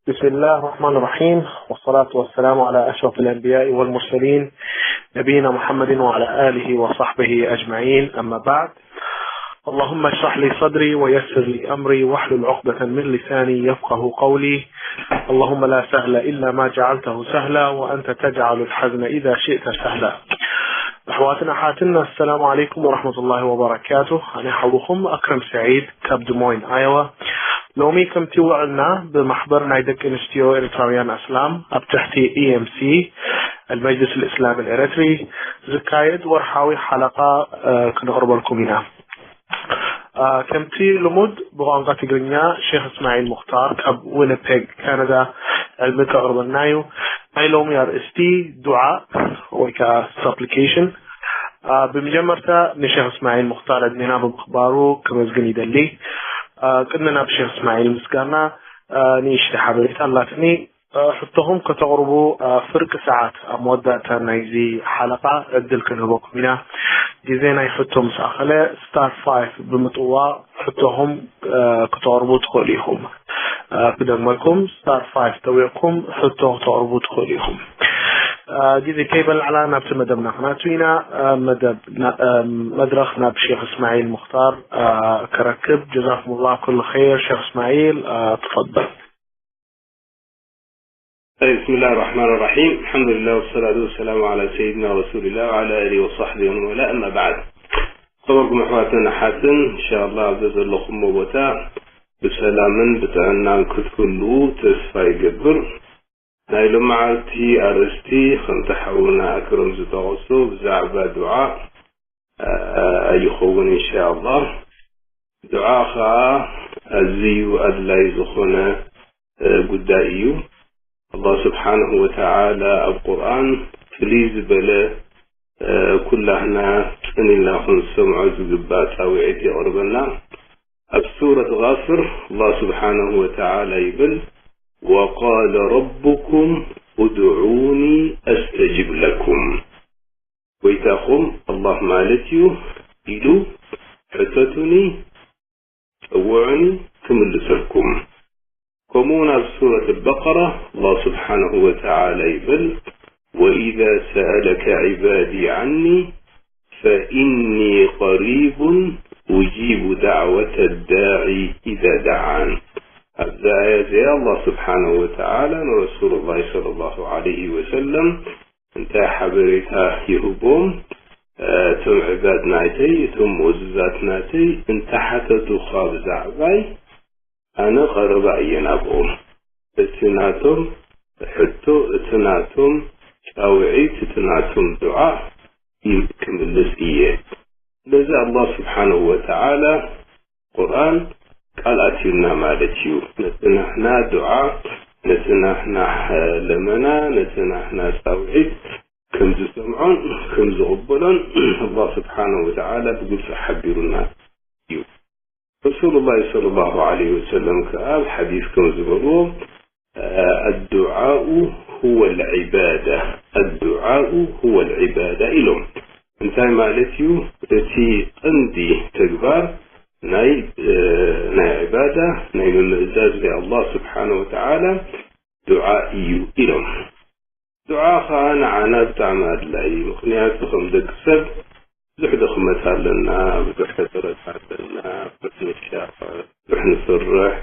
بسم الله الرحمن الرحيم، والصلاة والسلام على أشرف الأنبياء والمرسلين، نبينا محمد وعلى آله وصحبه أجمعين، أما بعد. اللهم اشرح لي صدري ويسر لي أمري واحلل عقدة من لساني يفقه قولي. اللهم لا سهل إلا ما جعلته سهلا وأنت تجعل الحزن إذا شئت سهلا. ኣሕዋትን ኣሓትን፣ ኣሰላሙ ዓለይኩም ወራህመቱላሂ ወበረካቱ። ኣነ ሓውኹም ኣክረም ሰዒድ ካብ ድሞይን፣ ኣዮዋ። ሎሚ ከምቲ ውዕልና ብማሕበር ናይ ደቂ ኣንስትዮ ኤርትራውያን ኣስላም ኣብ ትሕቲ ኢኤምሲ፣ ኣልመጅልስ ልእስላም ኤረትሪ፣ ዝካየድ ወርሓዊ ሓለቓ፣ እ፣ ክነቕርበልኩም ኢና። እ፣ ከምቲ ልሙድ ብቋንቋ ትግርኛ ሼኽ እስማዒል ሙኽታር ካብ ዊኒፔግ ካናዳ ዕልሚ ከቕርበልና እዩ። ናይ ሎሚ ኣርእስቲ ዱዓ ወይ ከዓ ሳፕሊኬሽን። እ፣ ብመጀመርታ ንሼኽ እስማዒል ሙኽታር ዕድሜና ብምኽባሩ ከመስግን ይደሊ። እ፣ ቅድሚ ናብ ሼኽ እስማዒል ምስጋና፣ እ፣ ንእሽቲ ሓበሬታ ኣላትኒ። እ፣ ሕቶኹም ከተቕርቡ፣ እ፣ ፍርቂ ሰዓት ኣብ መወዳእታ ናይዚ ሓለቓ ዕድል ክንህበኩም ኢና። ግዜ ናይ ሕቶ ምስ ኣኸለ ስታር ፋይፍ ብምጥዋቕ ሕቶኹም፣ እ፣ ክተቕርቡ ትኽእሉ ኢኹም። እ፣ ክደግመልኩም፣ ስታር ፋይፍ ጠዊቕኩም ሕቶ ክተቕርቡ ትኽእሉ ኢኹም። እ፣ ግዜ ከይበላዕና ናብቲ መደብና ክነእቱ ኢና። እ፣ መደብ ና-፣ እ፣ መድረኽ ናብ ሼኽ እስማዒል ሙኽታር፣ እ፣ ከረክብ። ጀዛኩሙላህ ኩሉ ኸይር ሼኽ እስማዒል፣ እ፣ ትፈደል። طيب، بسم الله الرحمن الرحيم. الحمد لله والصلاة والسلام على سيدنا رسول الله وعلى آله وصحبه ومن والاه، أما بعد. صبركم أحواتنا حسن، إن شاء الله عز وجل لكم موتا بسلام بتعنا كتكلو تسفى يقبر. نايلو معرتي أرستي خمت حونا أكرم زتغسو بزعبة دعاء. ኣይኸውን ኢንሻኣላህ። ዱዓ ኸዓ ኣዝዩ ኣድላይ ዝኾነ፣ እ፣ ጉዳይ እዩ። ኣላህ ስብሓንሁ ወተዓላ ኣብ ቁርኣን ፍልይ ዝበለ፣ እ፣ ኩላህና ጽን ኢልና ክንሰምዖ ዝግባእ ጻውዒት የቕርበና። ኣብ ሱረት ጋፍር ኣላህ ስብሓንሁ ወተዓላ ይብል፣ "ወቃለ ረቡኩም ኡድዑኒ ኣስተጅብ ለኩም።" ጎይታኹም ኣላህ ማለት እዩ ኢሉ፣ "ሕተቱኒ፣ ጸውዑኒ፣ ክምልሰልኩም።" ከምኡውን ኣብ ሱረት በቀራ ኣላህ ስብሓንሁ ወተዓላ ይብል፣ "ወኢዛ ሰኣለከ ዒባዲ ዓኒ ፈኢኒ ቀሪቡን ኡጂቡ ዳዕወተ ዳዒ ኢዛ ደዓን።" ኣብዛ ኣያ እዚኣ ኣላህ ስብሓንሁ ወተዓላ ንረሱሉላህ ሰለላሁ ዓለይሂ ወሰለም እንታይ ሓበሬታ ይህቦም? እቶም ዕባድ ናተይ፣ እቶም ሙእዙዛት ናተይ እንተሓተቱኻ ብዛዕባይ፣ ኣነ ቀረባ እየ ናብኦም። እቲ ናቶም ሕቶ፣ እቲ ናቶም ጻውዒት፣ እቲ ናቶም ዱዓ ክምልስ እየ። ስለዚ ኣላህ ስብሓንሁ ወተዓላ ቁርኣን ቃል ኣትዩና ማለት እዩ። ነቲ ናህና ዱዓ፣ ነቲ ናህና ለመና፣ ነቲ ናህና ጻውዒት ከም ዝሰምዖን ከም ዝቕበሎን ኣላህ ስብሓንሁ ወተዓላ ብግልፂ ሓቢሩና እዩ። ረሱሉላህ ሰለላሁ ዓለይሂ ወሰለም ከኣ ኣብ ሓዲስ ከም ዝበልዎ፣ ኣዱዓኡ ሁወ ልዒባዳ፣ ኣዱዓኡ ሁወ ልዒባዳ ኢሎም። እንታይ ማለት እዩ? እቲ ቀንዲ ተግባር ናይ፣ እ፣ ናይ ዕባዳ፣ ናይ ምምእዛዝ ናይ ኣላህ ስብሓነ ወተዓላ ዱዓ እዩ ኢሎም። ዱዓ ኸዓ ንዓና ብጣዕሚ ኣድላይ እዩ። ምኽንያቱ ከም ደቂ ሰብ ብዙሕ ድኽመት ኣለና፣ ብዙሕ ሕጽረት ኣለና፣ ብዙሕ ንሻቐል፣ ብዙሕ ንፍርሕ፣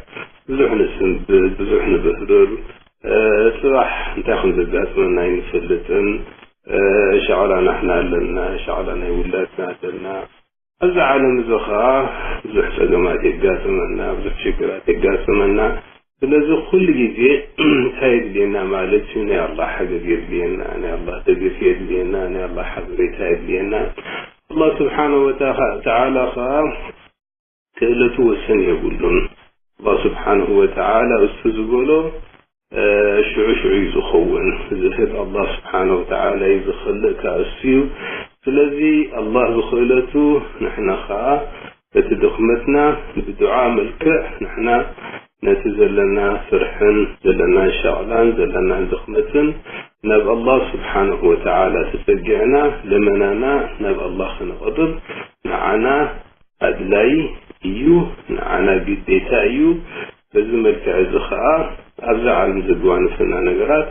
ብዙሕ ንስንብድ፣ ብዙሕ ንብህርር። እ፣ ጽባሕ እንታይ ከም ዘጋጥመና ኣይንፈልጥን። እ፣ ሻቕላ ናሕና ኣለና፣ ሻቕላ ናይ ውላድና ኣለና። ኣብዚ ዓለም እዚ ኸዓ ብዙሕ ጸገማት የጋጥመና፣ ብዙሕ ሽግራት የጋጥመና። ስለዚ ኩሉ ግዜ እንታይ የድልየና ማለት እዩ? ናይ ኣላህ ሓገዝ የድልየና፣ ናይ ኣላህ ደገፍ የድልየና፣ ናይ ኣላህ ሓበሬታ የድልየና። ኣላህ ስብሓነሁ ወተዓ-፣ ተዓላ ኸዓ ክእለቱ ወሰን የብሉን። ኣላህ ስብሓነሁ ወተዓላ እሱ ዝበሎ፣ እ፣ ሽዑ ሽዑ እዩ ዝኸውን። ዝህብ ኣላህ ስብሓነሁ ወተዓላ እዩ፣ ዝኸልእ ከኣ እሱ እዩ። ስለዚ ኣላህ ብኽእለቱ ንሕና ኸዓ በቲ ድኽመትና ብዱዓ መልክዕ ንሕና ነቲ ዘለና ፍርሕን ዘለና ሻቕላን ዘለና ድኽመትን ናብ ኣላህ ስብሓነሁ ወተዓላ ተጸጊዕና ለመናና ናብ ኣላህ ከነቕርብ ንዓና ኣድላይ እዩ፣ ንዓና ግዴታ እዩ። በዚ መልክዕ እዚ ኸዓ ኣብዛ ዓለም ዘጓንፈና ነገራት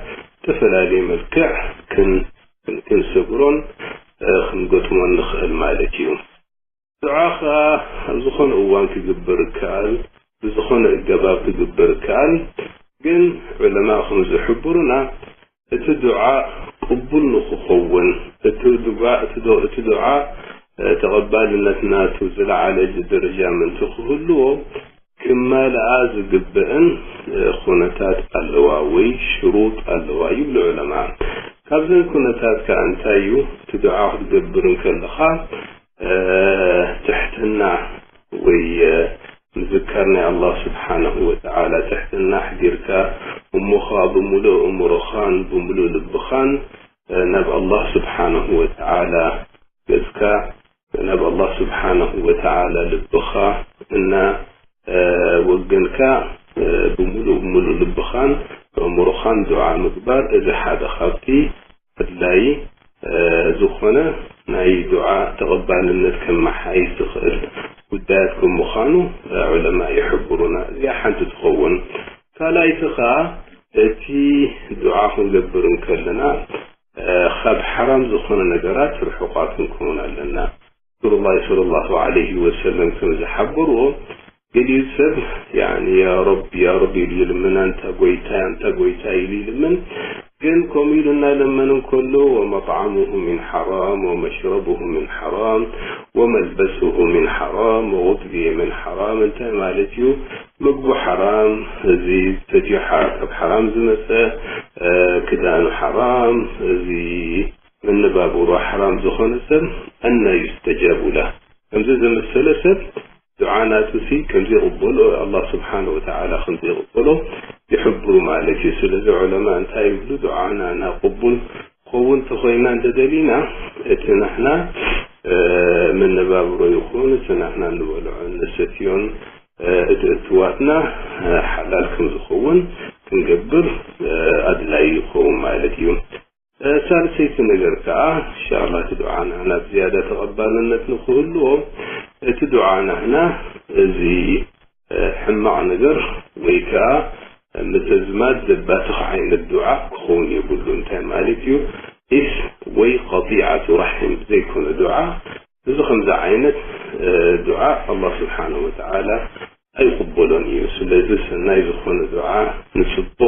ዝተፈላለየ መልክዕ ክን-፣ ክን-፣ ክንሰግሮን፣ እ፣ ክንገጥሞን ንኽእል ማለት እዩ። ዱዓ ኸኣ ኣብ ዝኾነ እዋን ክግበር ይከኣል፣ ብዝኾነ እገባብ ክግበር ይከኣል። ግን ዑለማ ከም ዝሕብሩና፣ እቲ ዱዓ ቅቡል ንክኸውን፣ እቲ ዱዓ፣ እቲ ዶ-፣ እቲ ዱዓ፣ እ፣ ተቐባልነት ናቱ ዝለዓለ ደረጃ ምእንቲ ክህልዎ፣ ክመልኣ ዝግብእን፣ እ፣ ኩነታት ኣለዋ ወይ ሽሩጥ ኣለዋ ይብሉ ዑለማ። ካብዘን ኩነታት ከኣ እንታይ እዩ? እቲ ዱዓ ክትገብር እንከለኻ፣ እ፣ ትሕትና ወይ፣ እ፣ ምዝካር ናይ ኣላህ ስብሓነሁ ወተዓላ ትሕትና ኣሕዲርካ፣ እሞ ኸኣ ብምሉእ እምሮኻን ብምሉእ ልብኻን፣ እ፣ ናብ ኣላህ ስብሓነሁ ወተዓላ ገጽካ፣ ናብ ኣላህ ስብሓነሁ ወተዓላ ልብኻ እና፣ እ፣ ወገንካ፣ እ፣ ብምሉእ ብምሉእ ልብኻን ኣእምሮኻን ዱዓ ምግባር፣ እዚ ሓደ ካብቲ ኣድላዪ፣ እ፣ ዝኾነ ናይ ዱዓ ተቐባልነት ከመሓይሽ ዝኽእል ጉዳያት ከም ምዃኑ፣ እ፣ ዑለማ ይሕብሩና። እዚኣ ሓንቲ ትኸውን። ካልኣይቲ ኸኣ፣ እቲ ዱዓ ክንገብር እንከለና፣ እ፣ ካብ ሓራም ዝኾነ ነገራት ርሑቓት ክንከውን ኣለና። ረሱሉላህ ሰለላሁ ዐለይሂ ወሰለም ከም ዝሓበርዎ፣ ገሊኡ ሰብ፣ ያኒ፣ "ያ ረብ፣ ያ ረብ" ኢሉ ይልምን፣ "ኣንታ ጎይታይ፣ ኣንታ ጎይታይ" ኢሉ ይልምን። ግን ከምኡ ኢሉ እናለመነ እንከሎ፣ "ወመጥዓሙሁ ሚን ሓራም፣ ወመሽረቡሁ ሚን ሓራም፣ ወመልበሱሁ ሚን ሓራም፣ ወጉዝየ ሚን ሓራም" እንታይ ማለት እዩ? ምግቡ ሓራም፣ እዚ ሰትዩ ሓ-፣ ካብ ሓራም ዝመጸ፣ እ፣ ክዳኑ ሓራም፣ እዚ መነባብሮ ሓራም ዝኾነ ሰብ፣ ኣና ዩስተጃቡ ለህ? ከምዚ ዘመሰለ ሰብ ዱዓ ናቱ ሲ ከምዚ ይቕበሎ፣ ኣላህ ስብሓነ ወተዓላ ከምዚ ይቕበሎ ይሕብሩ ማለት እዩ። ስለዚ ዑለማ እንታይ ይብሉ? ዱዓና ና ቅቡል ክኸውን ተኾይና እንተደሊና፣ እቲ ንሕና፣ እ፣ መነባብሮ ይኹን፣ እቲ ንሕና እንበልዖን ንሰትዮን፣ እ፣ እቲ እትዋትና፣ እ፣ ሓላል ከም ዝኸውን ክንገብር፣ እ፣ ኣድላዪ ይኸውን ማለት እዩ። እ፣ ሳልሰይቲ ነገር ከኣ፣ እንሻኣላህ፣ እቲ ዱዓና ናብ ዝያዳ ተቐባልነት ንኽህልዎ፣ እቲ ዱዓ ናህና እዚ፣ እ፣ ሕማቕ ነገር ወይ ከኣ ምተዝማድ ዘባትኽ ዓይነት ዱዓ ክኸውን የብሉ። እንታይ ማለት እዩ? ኢስ ወይ ቀጢዓቱ ራሒም ዘይኮነ ዱዓ፣ እዚ ከምዚ ዓይነት፣ እ፣ ዱዓ ኣላህ ስብሓነሁ ወተዓላ ኣይቕበሎን እዩ። ስለዚ ሰናይ ዝኾነ ዱዓ፣ ንጽቡቕ፣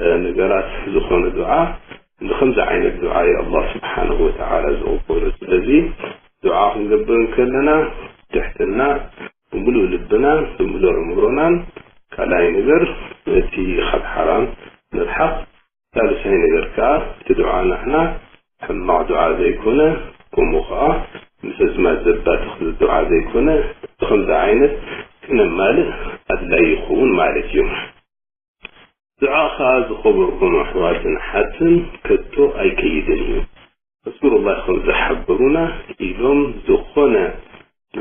እ፣ ነገራት ዝኾነ ዱዓ፣ ንኸምዚ ዓይነት ዱዓ እዩ ኣላህ ስብሓነሁ ወተዓላ ዝቕበሎ። ስለዚ ዱዓ ክንገብር እንከለና ትሕትና፣ ብምሉእ ልብና፣ ብምሉእ ኣእምሮናን፣ ካልኣይ ነገር እቲ ካብ ሓራም ምርሓቕ፣ ሳልሳይ ነገር ከኣ እቲ ዱዓ ናህና ሕማቕ ዱዓ ዘይኮነ፣ ከምኡ ከኣ ምስ ኣዝማድ ዘባትኽ ዱዓ ዘይኮነ፣ ብኸምዚ ዓይነት ክነማልእ ኣድላዪ ይኸውን ማለት እዩ። ዱዓ ከኣ ዝኸበርኩም ኣሕዋትን ኣሓትን ከቶ ኣይከይድን እዩ። ረሱሉላህ ከም ዝሓበሩና ኢሎም ዝኾነ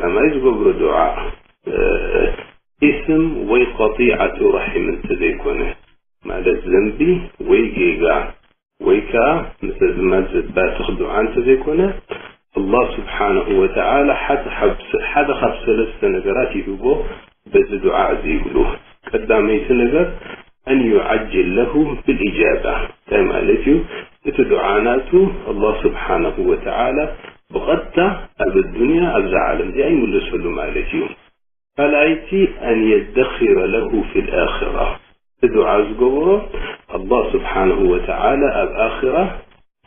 ኣማይ ዝገብሮ ዱዓ፣ እ፣ ኢስም ወይ ቀጢዓቱ ራሒም እንተዘይኮነ፣ ማለት ዘንቢ ወይ ጌጋ ወይ ከኣ ምስ ኣዝማድ ዘባትኽ ዱዓ እንተዘይኮነ፣ ኣላህ ስብሓነሁ ወተዓላ ሓደ ካብ፣ ሓደ ካብ ሰለስተ ነገራት ይህቦ በዚ ዱዓ እዚ ይብሉ። ቀዳመይቲ ነገር፣ ኣን ዩዓጅል ለሁ ብልኢጃባ። እንታይ ማለት እዩ? እቲ ዱዓ ናቱ ኣላህ ስብሓነሁ ወተዓላ ብቐጥታ ኣብ ኣዱንያ፣ ኣብዛ ዓለም እዚኣ ይምልሰሉ ማለት እዩ። ካልኣይቲ፣ ኣን የደኺረ ለሁ ፊል ኣኺራ። እቲ ዱዓ ዝገበሮ ኣላህ ስብሓነሁ ወተዓላ ኣብ ኣኺራ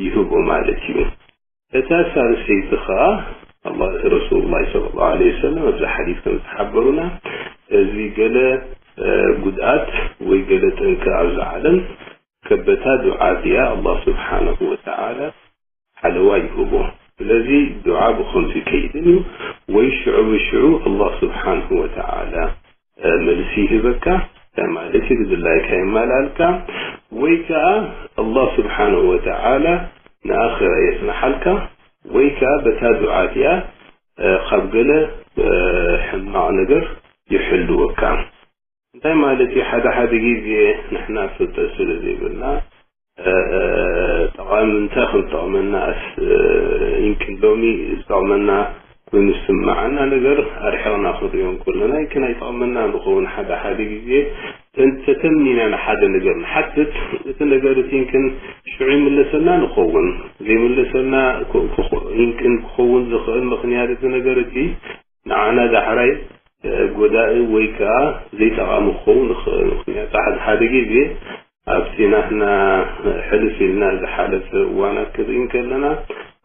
ይህቦ ማለት እዩ። እታ ሳልሰይቲ ኸኣ፣ ኣላህ፣ ረሱሉላህ ሰለላሁ ዐለይሂ ወሰለም ኣብዚ ሓዲስ ከም ዝሓበሩና፣ እዚ ገለ፣ እ፣ ጉድኣት ወይ ገለ ጠንቂ ኣብዛ ዓለም ከበታ ዱዓ እዚኣ ኣላህ ስብሓነሁ ወተዓላ ሓለዋ ይህቦ። ስለዚ ዱዓ ብኸምዚ ከይድን እዩ፣ ወይ ሽዑ ብሽዑ ኣላህ ስብሓንሁ ወተዓላ፣ እ፣ መልሲ ይህበካ፣ እንታይ ማለት እዩ? ዝድላይካ የማላልካ፣ ወይ ከኣ ኣላህ ስብሓንሁ ወተዓላ ንኣኽራ የጽንሓልካ፣ ወይ ከኣ በታ ዱዓ እቲኣ፣ እ፣ ካብ ገለ፣ እ፣ ሕማቕ ነገር ይሕልወካ። እንታይ ማለት እዩ? ሓደ ሓደ ግዜ ንሕና ፍልጠት ስለ ዘይብልና፣ እ፣ እ፣ ጠቓሚ እንታይ ከም ዝጠቕመና ኣስ-፣ እ፣ ይምኪን ሎሚ ዝጠቕመና ኮይኑ ዝስምዓና ነገር ኣርሒቕና ክንሪኦ እንከለና ይምኪን ኣይጠቕመና ንኸውን። ሓደ ሓደ ግዜ እቲ እንተተምኒና ንሓደ ነገር ንሓትት፣ እቲ ነገር እቲ ይምክን ሽዑ ይምለሰልና ንኸውን። ዘይምለሰልና ክ-፣ ክኾ-፣ ይምክን ክኸውን ዝኽእል ምኽንያት እቲ ነገር እቲ ንዓና ዳሕራይ፣ እ፣ ጎዳኢ ወይ ከኣ ዘይጠቓሚ ክኸውን ይኽእል። ምኽንያቱ ሓደ ሓደ ግዜ ኣብቲ ናትና ሕልፍ ኢልና ዝሓለፈ እዋናት ክንርኢ እንከለና፣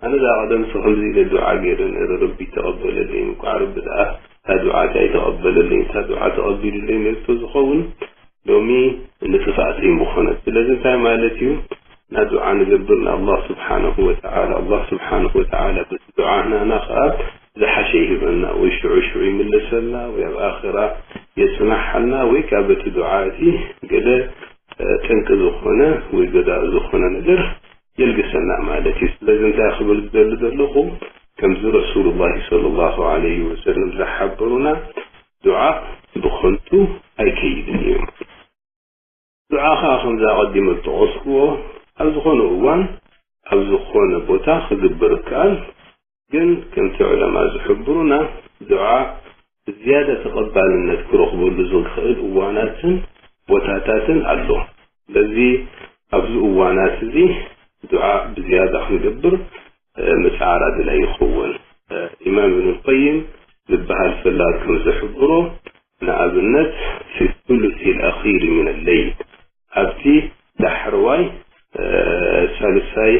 ኣነ ደኣ ቀደምሲ ከምዚ ኢለ ዱዓ ገይረ ነይረ፣ ረቢ ተቐበለለይን፣ እንቋዕ ረቢ ደኣ እታ ዱዓተይ ኣይተቐበለለይን፣ እታ ዱዓ ተቐቢሉለይ ነይሩ ተዝኸውን፣ ሎሚ ንጥፍኣተይ ምኾነት። ስለዚ እንታይ ማለት እዩ? ና ዱዓ ንገብር ንኣላህ ስብሓነሁ ወተዓላ፣ ኣላህ ስብሓነሁ ወተዓላ በቲ ዱዓና ከኣ ዝሓሸ ይህበና፣ ወይ ሽዑ ሽዑ ይምለሰልና፣ ወይ ኣብ ኣኽራ የጽናሓልና፣ ወይ ከኣ በቲ ዱዓ እቲ ገለ፣ እ፣ ጠንቂ ዝኾነ ወይ ገዳእ ዝኾነ ነገር የልግሰና ማለት እዩ። ስለዚ እንታይ ክብል ዝደሊ ዘለኹ፣ ከምዚ ረሱሉላሂ ሰለላሁ ዐለይሂ ወሰለም ዝሓበሩና፣ ዱዓ ብኸንቱ ኣይከይድን እዩ። ዱዓ ኸኣ ከምዚ ኣቐዲመ ዝጠቐስክዎ ኣብ ዝኾነ እዋን ኣብ ዝኾነ ቦታ ክግበር ይከኣል። ግን ከምቲ ዑለማ ዝሕብሩና፣ ዱዓ ብዝያዳ ተቐባልነት ክረኽበሉ ዝኽእል እዋናትን ቦታታትን ኣሎ። ስለዚ ኣብዚ እዋናት እዚ ዱዓ ብዝያዳ ክንገብር፣ እ፣ ምጽዓር ኣድላይ ይኸውን። እ፣ ኢማም ኢብኑል ቀይም ዝበሃል ፈላጥ ከም ዝሕብሮ፣ ንኣብነት፣ ፊ ሱሉሲ ልኣኺር ሚን ለይል፣ ኣብቲ ዳሕረዋይ፣ እ፣ ሳልሳይ፣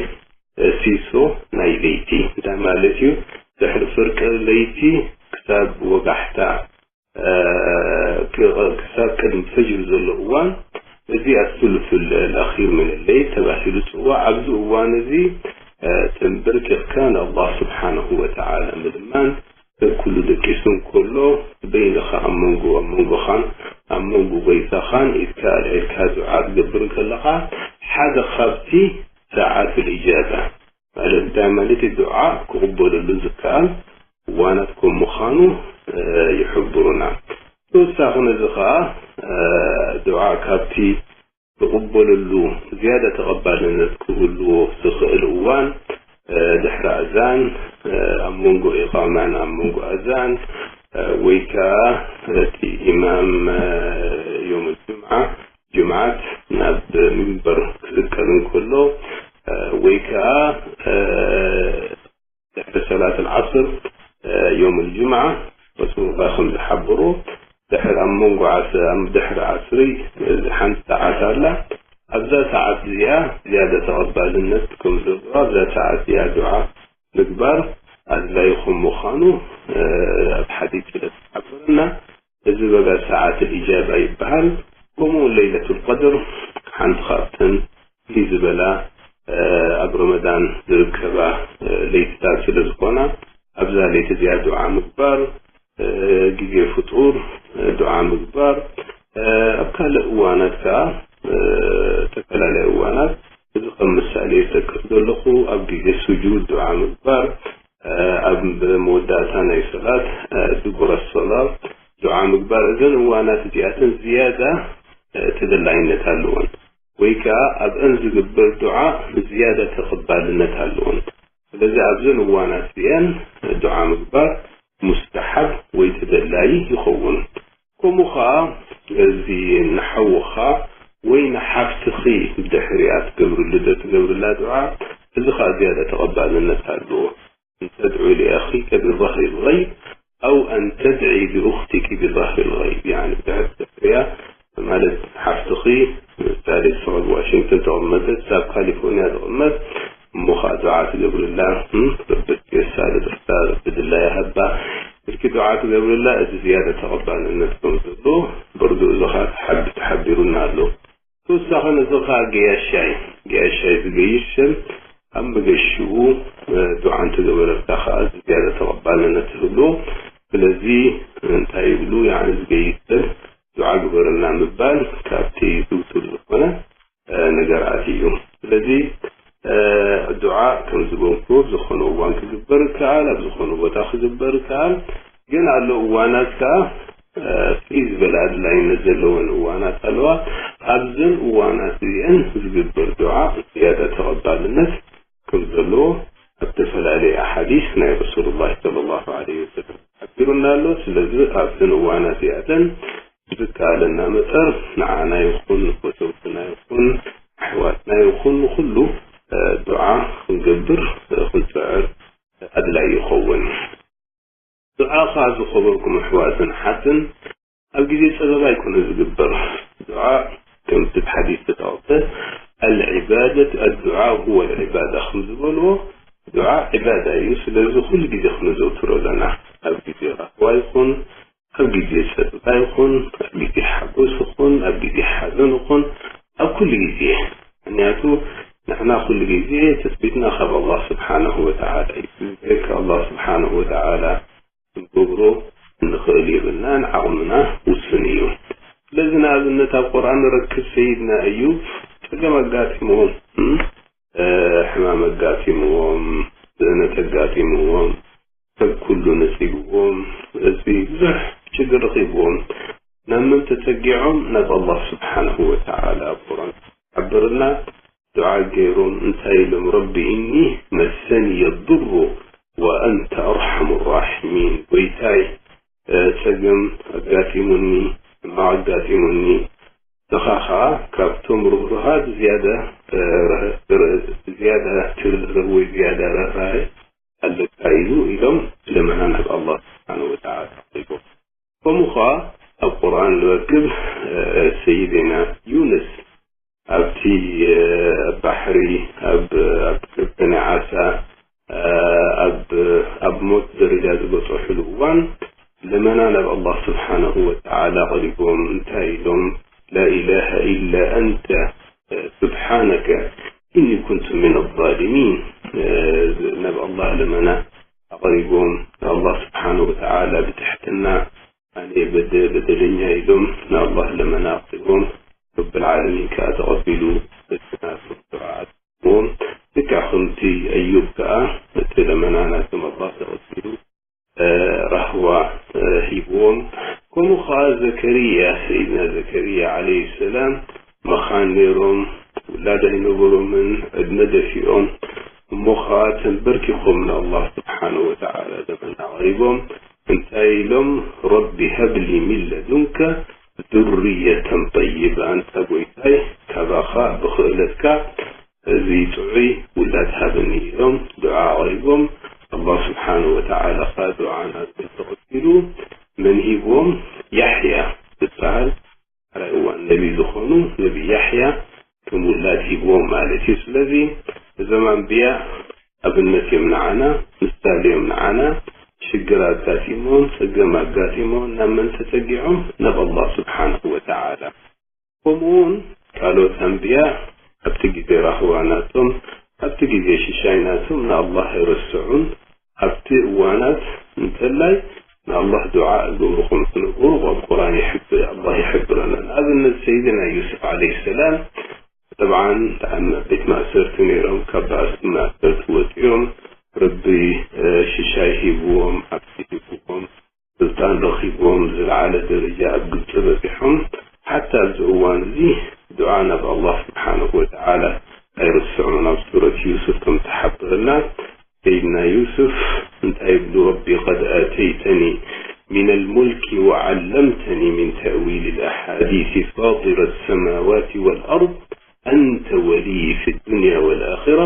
እ፣ ሲሶ ናይ ለይቲ። እንታይ ማለት እዩ? ድሕሪ ፍርቂ ለይቲ ክሳብ ወጋሕታ፣ እ፣ ክ-፣ ክሳብ ቅድሚ ፈጅሪ ዘሎ እዋን፣ እዚ ኣሱሉሱ ልኣኺር ሚን ለይል ተባሂሉ ይጽዋዕ። ኣብዚ እዋን እዚ፣ እ፣ ተንበርኪኽካ ንኣላህ ስብሓነሁ ወተዓላ ምልማን፣ ሰብ ኩሉ ደቂሱ እንከሎ፣ በይንኻ ኣብ መንጎ፣ ኣብ መንጎኻን ኣብ መንጎ ጎይታኻን ኢድካ ኣልዒልካ ዱዓ ትገብር እንከለኻ፣ ሓደ ካብቲ ሰዓት ልኢጃባ ማለት እንታይ ማለት እዩ? ዱዓ ክቕበለሉ ዝከኣል እዋናት ከም ምዃኑ፣ እ፣ ይሕብሩና። ተወሳኺ ነዚ ኸኣ፣ እ፣ ዱዓ ካብቲ ክቕበለሉ ዝያዳ ተቐባልነት ክህልዎ ዝኽእል እዋን፣ እ፣ ድሕሪ ኣዛን፣ እ፣ ኣብ መንጎ ኢቓማን ኣብ መንጎ ኣዛን፣ እ፣ ወይ ከኣ እቲ ኢማም፣ እ፣ ዮም ጅምዓ፣ ጅምዓት ናብ ሚንበር ክስቀል እንከሎ፣ እ፣ ወይ ከኣ፣ እ፣ ድሕሪ ሰላት ኣልዓስር፣ እ፣ ዮም ልጅምዓ፣ ረሱሉላህ ከም ዝሓበሩ፣ ድሕሪ ኣብ መንጎ ዓስ-፣ ኣብ ድሕሪ ዓስሪ፣ እ፣ ሓንቲ ሰዓት ኣላ። ኣብዛ ሰዓት እዚኣ ዝያዳ ተቐባልነት ከም ዘለዋ፣ ኣብዛ ሰዓት እዚኣ ዱዓ ምግባር ኣድላዪ ከም ምዃኑ፣ እ፣ ኣብ ሓዲስ ስለ ዝሓበረና፣ እዚ በጋ ሰዓት ልኢጃባ ይበሃል። ከምኡ እውን ለይለቱል ቀድር ሓንቲ ካብተን ፍልይ ዝበላ፣ እ፣ ኣብ ረመዳን ዝርከባ፣ እ፣ ለይትታት ስለ ዝኾና፣ ኣብዛ ለይቲ እዚኣ ዱዓ ምግባር፣ እ፣ ግዜ ፍጡር፣ እ፣ ዱዓ ምግባር፣ እ፣ ኣብ ካልእ እዋናት ከኣ፣ እ፣ ዝተፈላለያ እዋናት፣ እዚ ከም ምሳሌ ዝጠቅስ ዘለኹ፣ ኣብ ግዜ ስጁድ ዱዓ ምግባር፣ እ፣ ኣብ መወዳእታ ናይ ሰላት፣ እ፣ ድቡረ ሰላ ዱዓ ምግባር፣ እዘን እዋናት እዚኣተን ዝያዳ፣ እ፣ ተደላይነት ኣለወን፣ ወይ ከኣ ኣብአን ዝግበር ዱዓ ዝያዳ ተቐባልነት ኣለወን። ስለዚ ኣብዘን እዋናት እዚአን ዱዓ ምግባር ሙስተሓብ ወይ ተደላዪ ይኸውን። ከምኡ ኸኣ እዚ ንሓውኻ ወይ ንሓፍትኺ ብድሕሪኣ ትገብርሉ፣ ትገብርላ ዱዓ፣ እዚ ኸኣ ዝያዳ ተቐባልነት ኣለዎ። أن تدعو لأخيك بظهر الغيب أو أن تدعي لأختك بظهر الغيب. يعني፣ ብድሕሪ፣ ድሕሪኣ ማለት ሓፍትኺ፣ ምሳሌ፣ ንስኺ ኣብ ዋሽንግተን ተቐመጠት፣ ኣብ ካሊፎርኒያ ትቕመጥ፣ እሞ ኸዓ ዱዓ ትገብርላ፣ እም፣ ረቢ የሳልጥካ፣ ረቢ ድላያ ሃባ፣ ኢልኪ ዱዓ ትገብርላ፣ እዚ ዝያዳ ተቐባልነት ከም ዘለዎ፣ በርዱ፣ እዚ ኸዓ ተሓቢ-፣ ተሓቢሩና ኣሎ። ተወሳኺ ነዚ ኸዓ ገያሻይ፣ ገያሻይ ዝገይሽ ሰብ ኣብ መገሽኡ፣ እ፣ ዱዓ እንተገበረልካ ኸዓ ዝያዳ ተቐባልነት ይህልዎ። ስለዚ እንታይ ይብሉ? ያዕኒ ዝገይሽ ሰብ ዱዓ ግበረልና ምባል ካብቲ ዝውቱር ዝኾነ፣ እ፣ ነገራት እዩ። ስለዚ፣ እ፣ ዱዓ ከም ዝበልኩ ኣብ ዝኾነ እዋን ክግበር ይከኣል፣ ኣብ ዝኾነ ቦታ ክግበር ይከኣል። ግን ኣሎ እዋናት ከኣ፣ እ፣ ፍልይ ዝበለ ኣድላይነት ዘለወን እዋናት ኣለዋ። ኣብዘን እዋናት እዚአን ዝግበር ዱዓ ዝያዳ ተቐባልነት ከም ዘለዎ ኣብ ዝተፈላለየ ኣሓዲስ ናይ ረሱሉላህ ሰለላሁ ዐለይሂ ወሰለም ሓቢሩና ኣሎ። ስለዚ ኣብዘን እዋናት እዚኣተን ዝከኣለና መጠር ንዓና ይኹን ንፈተውትና ይኹን ኣሕዋትና ይኹን ንኹሉ እ፣ ዱዓ ክንገብር እ፣ ክንጽዕር ኣድላይ ይኸውን። ዱዓ ኸዓ ዝኸበርኩም ኣሕዋትን ሓትን ኣብ ግዜ ጸበባ ኣይኮነ ዝግበር። ዱዓ ከምቲ ብሓዲስ ዝተጠቕሰ ኣልዕባደት ኣዱዓ ሁወ ልዕባዳ ከም ዝበልዎ ዱዓ ዕባዳ እዩ። ስለዚ ኩሉ ግዜ ክነዘውትሮ ኣለና። ኣብ ግዜ ራህዋ ይኹን ኣብ ግዜ ጸጥታ ይኹን ኣብ ግዜ ሓጎስ ይኹን ኣብ ግዜ ሓዘን ይኹን ኣብ ኩሉ ግዜ። ምክንያቱ ንሕና ኩሉ ግዜ ትጽቢትና ካብ ኣላህ ስብሓነሁ ወተዓላ እዩ። ስለዚ ከኣላህ ስብሓነሁ ወተዓላ ክንገብሮ እንኽእል የብልናን ዓቕምና ውሱን እዩ። ስለዚ ንኣብነት ኣብ ቁርኣን ንረክብ ሰይድና እዩብ ጸገም ኣጋጢምዎም፣ ሕማም ኣጋጢምዎም፣ ስእነት ኣጋጢምዎም፣ ሰብ ኩሉ ነጺግዎም፣ እዚ ብዙሕ ችግር ረኺብዎም ናብ መን ተጸጊዖም? ናብ ኣላህ ስብሓንሁ ወተዓላ። ኣብ ቁርኣን ሓብርና ዱዓ ገይሮም እንታይ ኢሎም? ረቢ እኒ መሰኒ የዱሩ ወኣንተ ኣርሓሙ ራሒሚን። ጎይታይ ጸገም ኣጋጢሙኒ፣ ሕማቕ ኣጋጢሙኒ፣ ንኻ ኸዓ ካብቶም ርህሩሃት ዝያዳ ዝያዳ ትርህርህ ወይ ዝያዳ ርህራሄ ኣለካ ኢሉ ኢሎም ልመና ናብ ኣላህ ስብሓን ወተዓላ ኣቕሪቦም። ከምኡ ኸዓ ኣብ ቁርኣን ንረክብ ሰይድና ዩንስ ኣብቲ ባሕሪ ኣብ ኣብ ክርተነ ዓሳ ኣብ ኣብ ሞት ደረጃ ዝበፅሕሉ እዋን ልመና ናብ ኣላህ ስብሓነሁ ወተዓላ ኣቕሪቦም እንታይ ኢሎም? ላኢላሃ ኢላ ኣንተ ስብሓነከ ኢኒ ኩንቱ ሚነ ዛሊሚን። ናብ ኣላህ ልመና ኣቕሪቦም ንኣላህ ስብሓነሁ ወተዓላ ብትሕትና ኣነ በደ በደለኛ ኢሎም ንኣላህ ልመና ኣቕሪቦም። ረብል ዓለሚን ከኣ ተቐቢሉ እቲ ናቶም ዱዓ ኣድርግዎም። ልክዕ ከምቲ ኣዩብ ከኣ እቲ ልመና ናቶም ኣላህ ተቐቢሉ ራህዋ ሂብዎም። ከምኡ ኸዓ ዘከርያ፣ ሰይድና ዘከርያ ዓለይሂ ሰላም መኻን ነይሮም፣ ውላድ ኣይነበሮምን፣ ዕድመ ደፊኦም። እሞ ኸዓ ተንበርኪኾም ንኣላህ ስብሓነሁ ወተዓላ ልመና ኣቕሪቦም እንታይ ኢሎም? ረቢ ሀብሊ ሚን ለዱንከ ذرية طيبة፣ ኣንታ ጎይታይ ካባኻ ብኽእለትካ እዚ ጥዑይ ውላድ ሃበኒ ኢሎም ዱዓ ኣቕሪቦም። ኣላህ ስብሓነሁ ወተዓላ ኸዓ ዱዓ ናቶም ተቐቢሉ መን ሂብዎም? ያሕያ ዝበሃል ሓራይ እዋን ነቢ ዝኾኑ ነቢ ያሕያ ከም ውላድ ሂብዎም ማለት እዩ። ስለዚ እዞም ኣንብያ ኣብነት እዮም ንዓና፣ ምሳሌ እዮም ንዓና። ሽግር ኣጋጢሞም፣ ጸገም ኣጋጢሞም ናብ መን ተጸጊዖም? ናብ ኣላህ ስብሓነሁ ወተዓላ። ከምኡውን ካልኦት ኣንብያ ኣብቲ ግዜ ራህዋ ናቶም ኣብቲ ግዜ ሽሻይ ናቶም ንኣላህ ኣይረስዑን። ኣብቲ እዋናት እንተላይ ንኣላህ ዱዓ እገብሩ ከም ዝነበሩ ኣብ ቁርኣን ይሕብ ኣላህ ይሕብረና። ንኣብነት ሰይድና ዩስፍ ዓለይሂ ሰላም ጠብዓን ኣብ ቤት ማእሰርቲ ነይሮም፣ ካብ ባእሲ ማእሰርቲ ወፂኦም ረቢ ሽሻይ ሂብዎም፣ ዓብሲ ሂብዎም፣ ስልጣን ረኺቦም ዝለዓለ ደረጃ ኣብ ግብፂ በፂሖም። ሓታ ኣብዚ እዋን እዚ ዱዓ ናብ ኣላህ ስብሓንሁ ወተዓላ ኣይርስዑን። ኣብ ሱረት ዩሱፍ ከም ትሓብረና ሰይድና ዩሱፍ እንታይ ይብሉ? ረቢ ቀድ ኣተይተኒ ሚን ልሙልኪ ወዓለምተኒ ሚን ተእዊል ልኣሓዲስ ፋጢረ ሰማዋት ወልኣርድ ኣንተ ወልይ ፊ ዱንያ ወልኣኽራ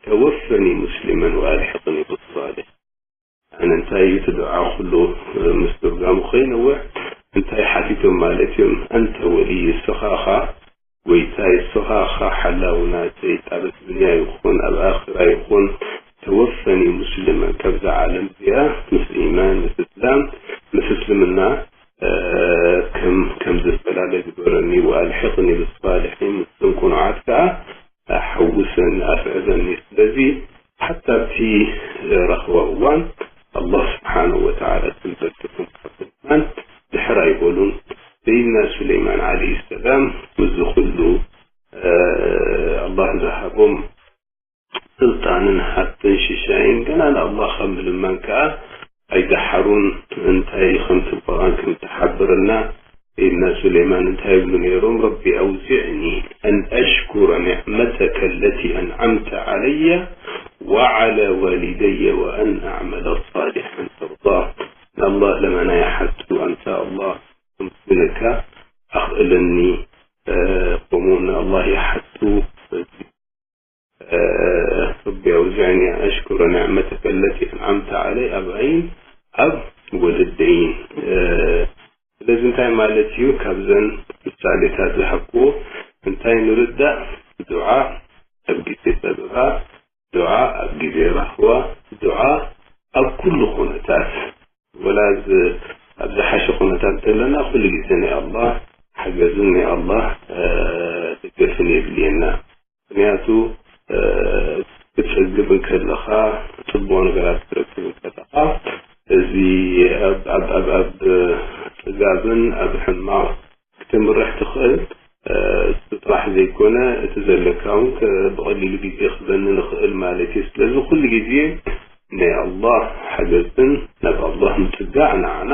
ተወፈኒ ሙስሊመን ወኣልሕቅኒ ብሳሊሕ። ኣነ እንታይ እዩ እቲ ዱዓ ኩሉ ምስ ትርጋሙ ከይነውሕ እንታይ ሓቲቶም ማለት እዮም? ኣንተ ወልይ እስኻ ኢኻ ጎይታይ እስኻ ኢኻ ሓላዊ ናተይ ኣብ ኣዱንያ ይኹን ኣብ ኣኽራ ይኹን ተወፈኒ ሙስሊመን ካብዛ ዓለም እዚኣ ምስ ኢማን ምስ እስላም ምስ እስልምና ከም ከም ዝፈላለ ግበረኒ ወኣልሕቅኒ ብሳሊሒን ምስ ጽንቁኑዓት ከኣ ኣሐውሰኒ ኣስዕበኒ። ስለዚ ሓታ ኣብቲ ረኽባ እዋን ኣላህ ስብሓንሁ ወተዓላ ተንበርኪኹም ካብ ምልማን ድሕር ኣይበሉን። ሰይድና ሱለይማን ዓለይሂ ሰላም ምስዚ ኩሉ ኣላህ ዝሃቦም ስልጣንን ሃብትን ሽሻይን ገና ንኣላህ ካብ ምልማን ከኣ ኣይደሓሩን። እንታይ ከምቲ ቁርኣን ከም ትሓብረና ሰይድና ሱለይማን እንታይ ይብሉ ነይሮም? ረቢ ኣውዚዕኒ ኣን ኣሽኩረ ኒዕመተከ ለቲ ኣንዓምተ ዓለየ ወዓላ ዋሊደየ ወኣን ኣዕመለ ሳሊሐን ተርዳ። ንኣላህ ለመና ይሓቱ። ኣንታ ኣላህ ከምስግነካ ንኣላህ ይሓቱ። ረቢ ኣውዚዕኒ ኣን ኣሽኩረ ኒዕመተከ ለቲ ኣንዓምተ ዓለይ ኣብ ኣበይን ኣብ ወለደይን። ስለዚ እንታይ ማለት እዩ? ካብዘን ምሳሌታት ዝሃብክዎ እንታይ ንርዳእ? ዱዓ ኣብ ግዜ ጸበባ፣ ዱዓ ኣብ ግዜ ራህዋ፣ ዱዓ ኣብ ኩሉ ኩነታት፣ ወላ ኣብ ዝሓሸ ኩነታት እንተለና ኩሉ ግዜ ናይ ኣላህ ሓገዝን ናይ ኣላህ ደገፍን የድልየና። ምክንያቱ ክትጸግብ እንከለኻ፣ ጽቡቕ ነገራት ክትረክብ እንከለኻ፣ እዚ ኣብ ጽጋብን ኣብ ሕማቕ ክትምራሕ ትኽእል ጥራሕ ዘይኮነ፣ እቲ ዘለካ እውን ብቐሊሉ ግዜ ክበኒ ንኽእል ማለት እዩ። ስለዚ ኩሉ ግዜ ናይ ኣላህ ሓገዝን ናብ ኣላህ ምጽጋዕ ንዓና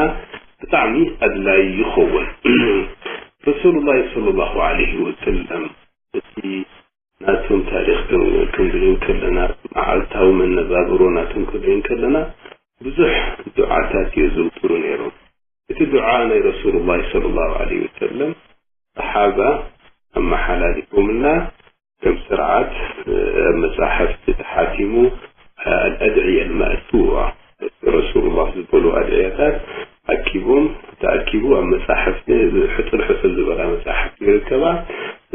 ብጣዕሚ ኣድላይ ይኸውን። ረሱሉላህ ሰለላሁ ዐለይሂ ወሰለም እቲ ናቶም ታሪኽ ክንርኢ ከለና፣ መዓልታዊ መነባብሮ ናቶም ክንርኢ ከለና፣ ብዙሕ ዱዓታት የዘውትሩ ነይሮም። እቲ ዱዓ ናይ ረሱሉላህ ሰለላሁ ዐለይሂ ወሰለም ሰሓባ ኣመሓላሊፎምልና፣ ከም ስርዓት ኣብ መጻሕፍቲ ተሓቲሙ፣ ኣልኣድዕየ ኣልማእሱራ፣ ረሱሉላህ ዝበሉ ኣድዕያታት ኣኪቦም፣ ተኣኪቡ ኣብ መጻሕፍቲ ሕጽር ሕጽር ዝበላ መጻሕፍቲ ይርከባ።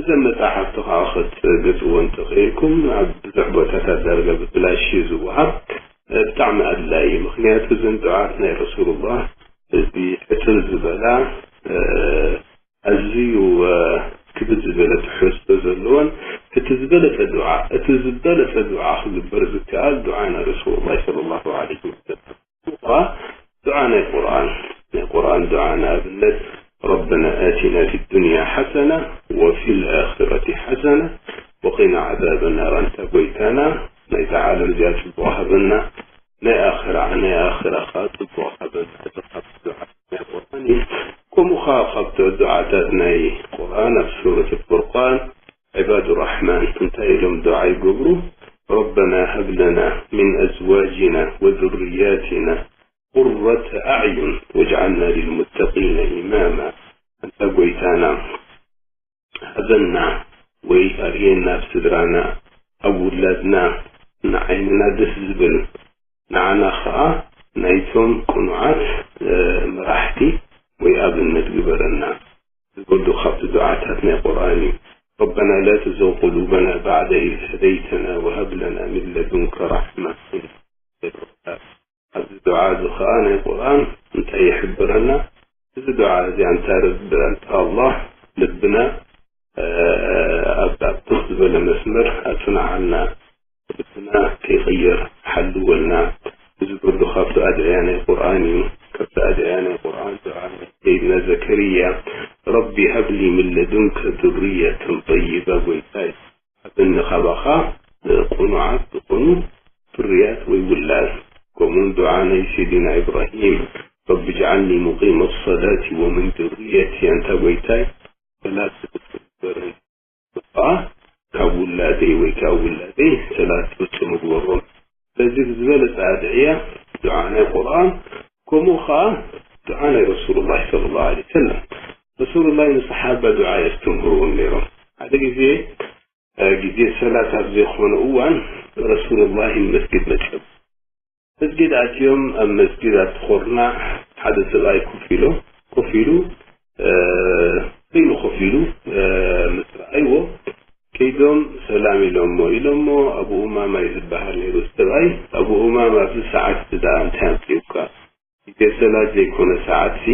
እዘን መጻሕፍቲ ከዓ ክትገዝእዎ እንተኽኢልኩም፣ ኣብ ብዙሕ ቦታታት ዳርጋ ብብላሽ እዩ ዝወሃብ። ብጣዕሚ ኣድላይ እዩ። ምኽንያቱ እዘን ዱዓት ናይ ረሱሉላህ እዚ ሕጽር ዝበላ፣ ኣዝዩ ክብድ ዝበለ ትሕዝቶ ዘለዎን፣ እቲ ዝበለጸ ዱዓ፣ እቲ ዝበለጸ ዱዓ ክግበር ዝከኣል ዱዓ ናይ ረሱሉላህ ሰለላሁ ዐለይሂ ወሰለም። ዱዓ፣ ዱዓ ናይ ቁርኣን፣ ናይ ቁርኣን ዱዓ ንኣብነት፣ ربنا آتنا في الدنيا حسنة وفي الآخرة حسنة وقنا عذاب النار። ኣንታ ጎይታና፣ ናይዛ ዓለም እዚኣ ጽቡቕ ሃበና፣ ናይ ኣኽራ፣ ናይ ኣኽራ ኸኣ ጽቡቕ ሃበና። እዚ ካብ ዱዓ ናይ ቁርኣን እዩ። ከምኡ ኸኣ ካብቲ ዱዓታት ናይ ቁርኣን ኣብ ሱረት ኣልፉርቃን፣ ዒባዱ ራሕማን እንታይ ኢሎም ዱዓ ይገብሩ? ربنا هب لنا من أزواجنا وذرياتنا قرة أعين واجعلنا للمتقين إماما። ኣንታ ጎይታና፣ ሃበና ወይ ኣርእየና ኣብ ስድራና፣ ኣብ ውላድና፣ ንዓይንና ደስ ዝብል፣ ንዓና ኸኣ ናይቶም ቅኑዓት መራሕቲ ወይ ኣብነት ግበረና። ዝበሉ ካብቲ ዱዓታት ናይ ቁርኣን እዩ። ربنا لا تزغ قلوبنا بعد إذ هديتنا وهب لنا من لدنك رحمة إنك أنت الوهاب። ኣብዚ ዱዓ እዚ ኸዓ ናይ ቁርኣን እንታይ ይሕብረና? እዚ ዱዓ እዚ ኣንታ ረቢ፣ ኣንታ ኣላህ፣ ልብና ኣብ ኣብ ትኽ ዝበለ መስመር ኣጽንዓልና፣ ልብና ከይቕየር ሓልወልና። እዚ ኩሉ ካብቲ ኣድዕያ ናይ ቁርኣን እዩ። ካብቲ ኣድዕያ ናይ ቁርኣን ዱዓ ናይ ሰይድና ዘከርያ፣ ረቢ ሃብሊ ምን ለዱንከ ذرية طيبة፣ ጎይታይ፣ ሃበኒ ካባኻ ቅኑዓት ዝኾኑ ፍርያት ወይ ውላድ። ከምኡውን ዱዓ ናይ ሰይድና ኢብራሂም፣ ረቢ ጅዓልኒ ሙቂመ ሰላቲ ወምን ذريتي፣ ኣንታ ጎይታይ፣ ሰላት ዝፍጽም ግበረኒ። ከዓ ካብ ውላደይ ወይ ካብ ውላደይ ሰላት ዝፍጽሙ ግበሮም። ስለዚ ብዝበለጸ ኣድዕያ ዱዓ ናይ ቁርኣን፣ ከምኡ ከዓ ዱዓ ናይ ረሱሉላህ ሰለላሁ ዐለይሂ ወሰለም። ረሱሉላህ ንሰሓባ ዱዓ የስተምህርዎም ነይሮም። ሓደ ግዜ፣ እ፣ ግዜ ሰላት ኣብ ዘይኮነ እዋን ረሱሉላህ መስጊድ መጽኦም። መስጊድ ኣትዮም ኣብ መስጊድ ኣብቲ ኮርናዕ ሓደ ሰብኣይ ኮፍ ኢሉ፣ ኮፍ ኢሉ፣ እ፣ በይኑ ኮፍ ኢሉ፣ እ፣ ምስ ረኣይዎ ከይዶም ሰላም ኢሎሞ፣ ኢሎሞ። ኣቡ ኡማማ እዩ ዝበሃል ነይሩ እቲ ሰብኣይ። ኣቡ ኡማማ ኣብዚ ሰዓት እዚ ደኣ እንታይ ኣምፅኡካ? ግዜ ሰላት ዘይኮነ ሰዓትሲ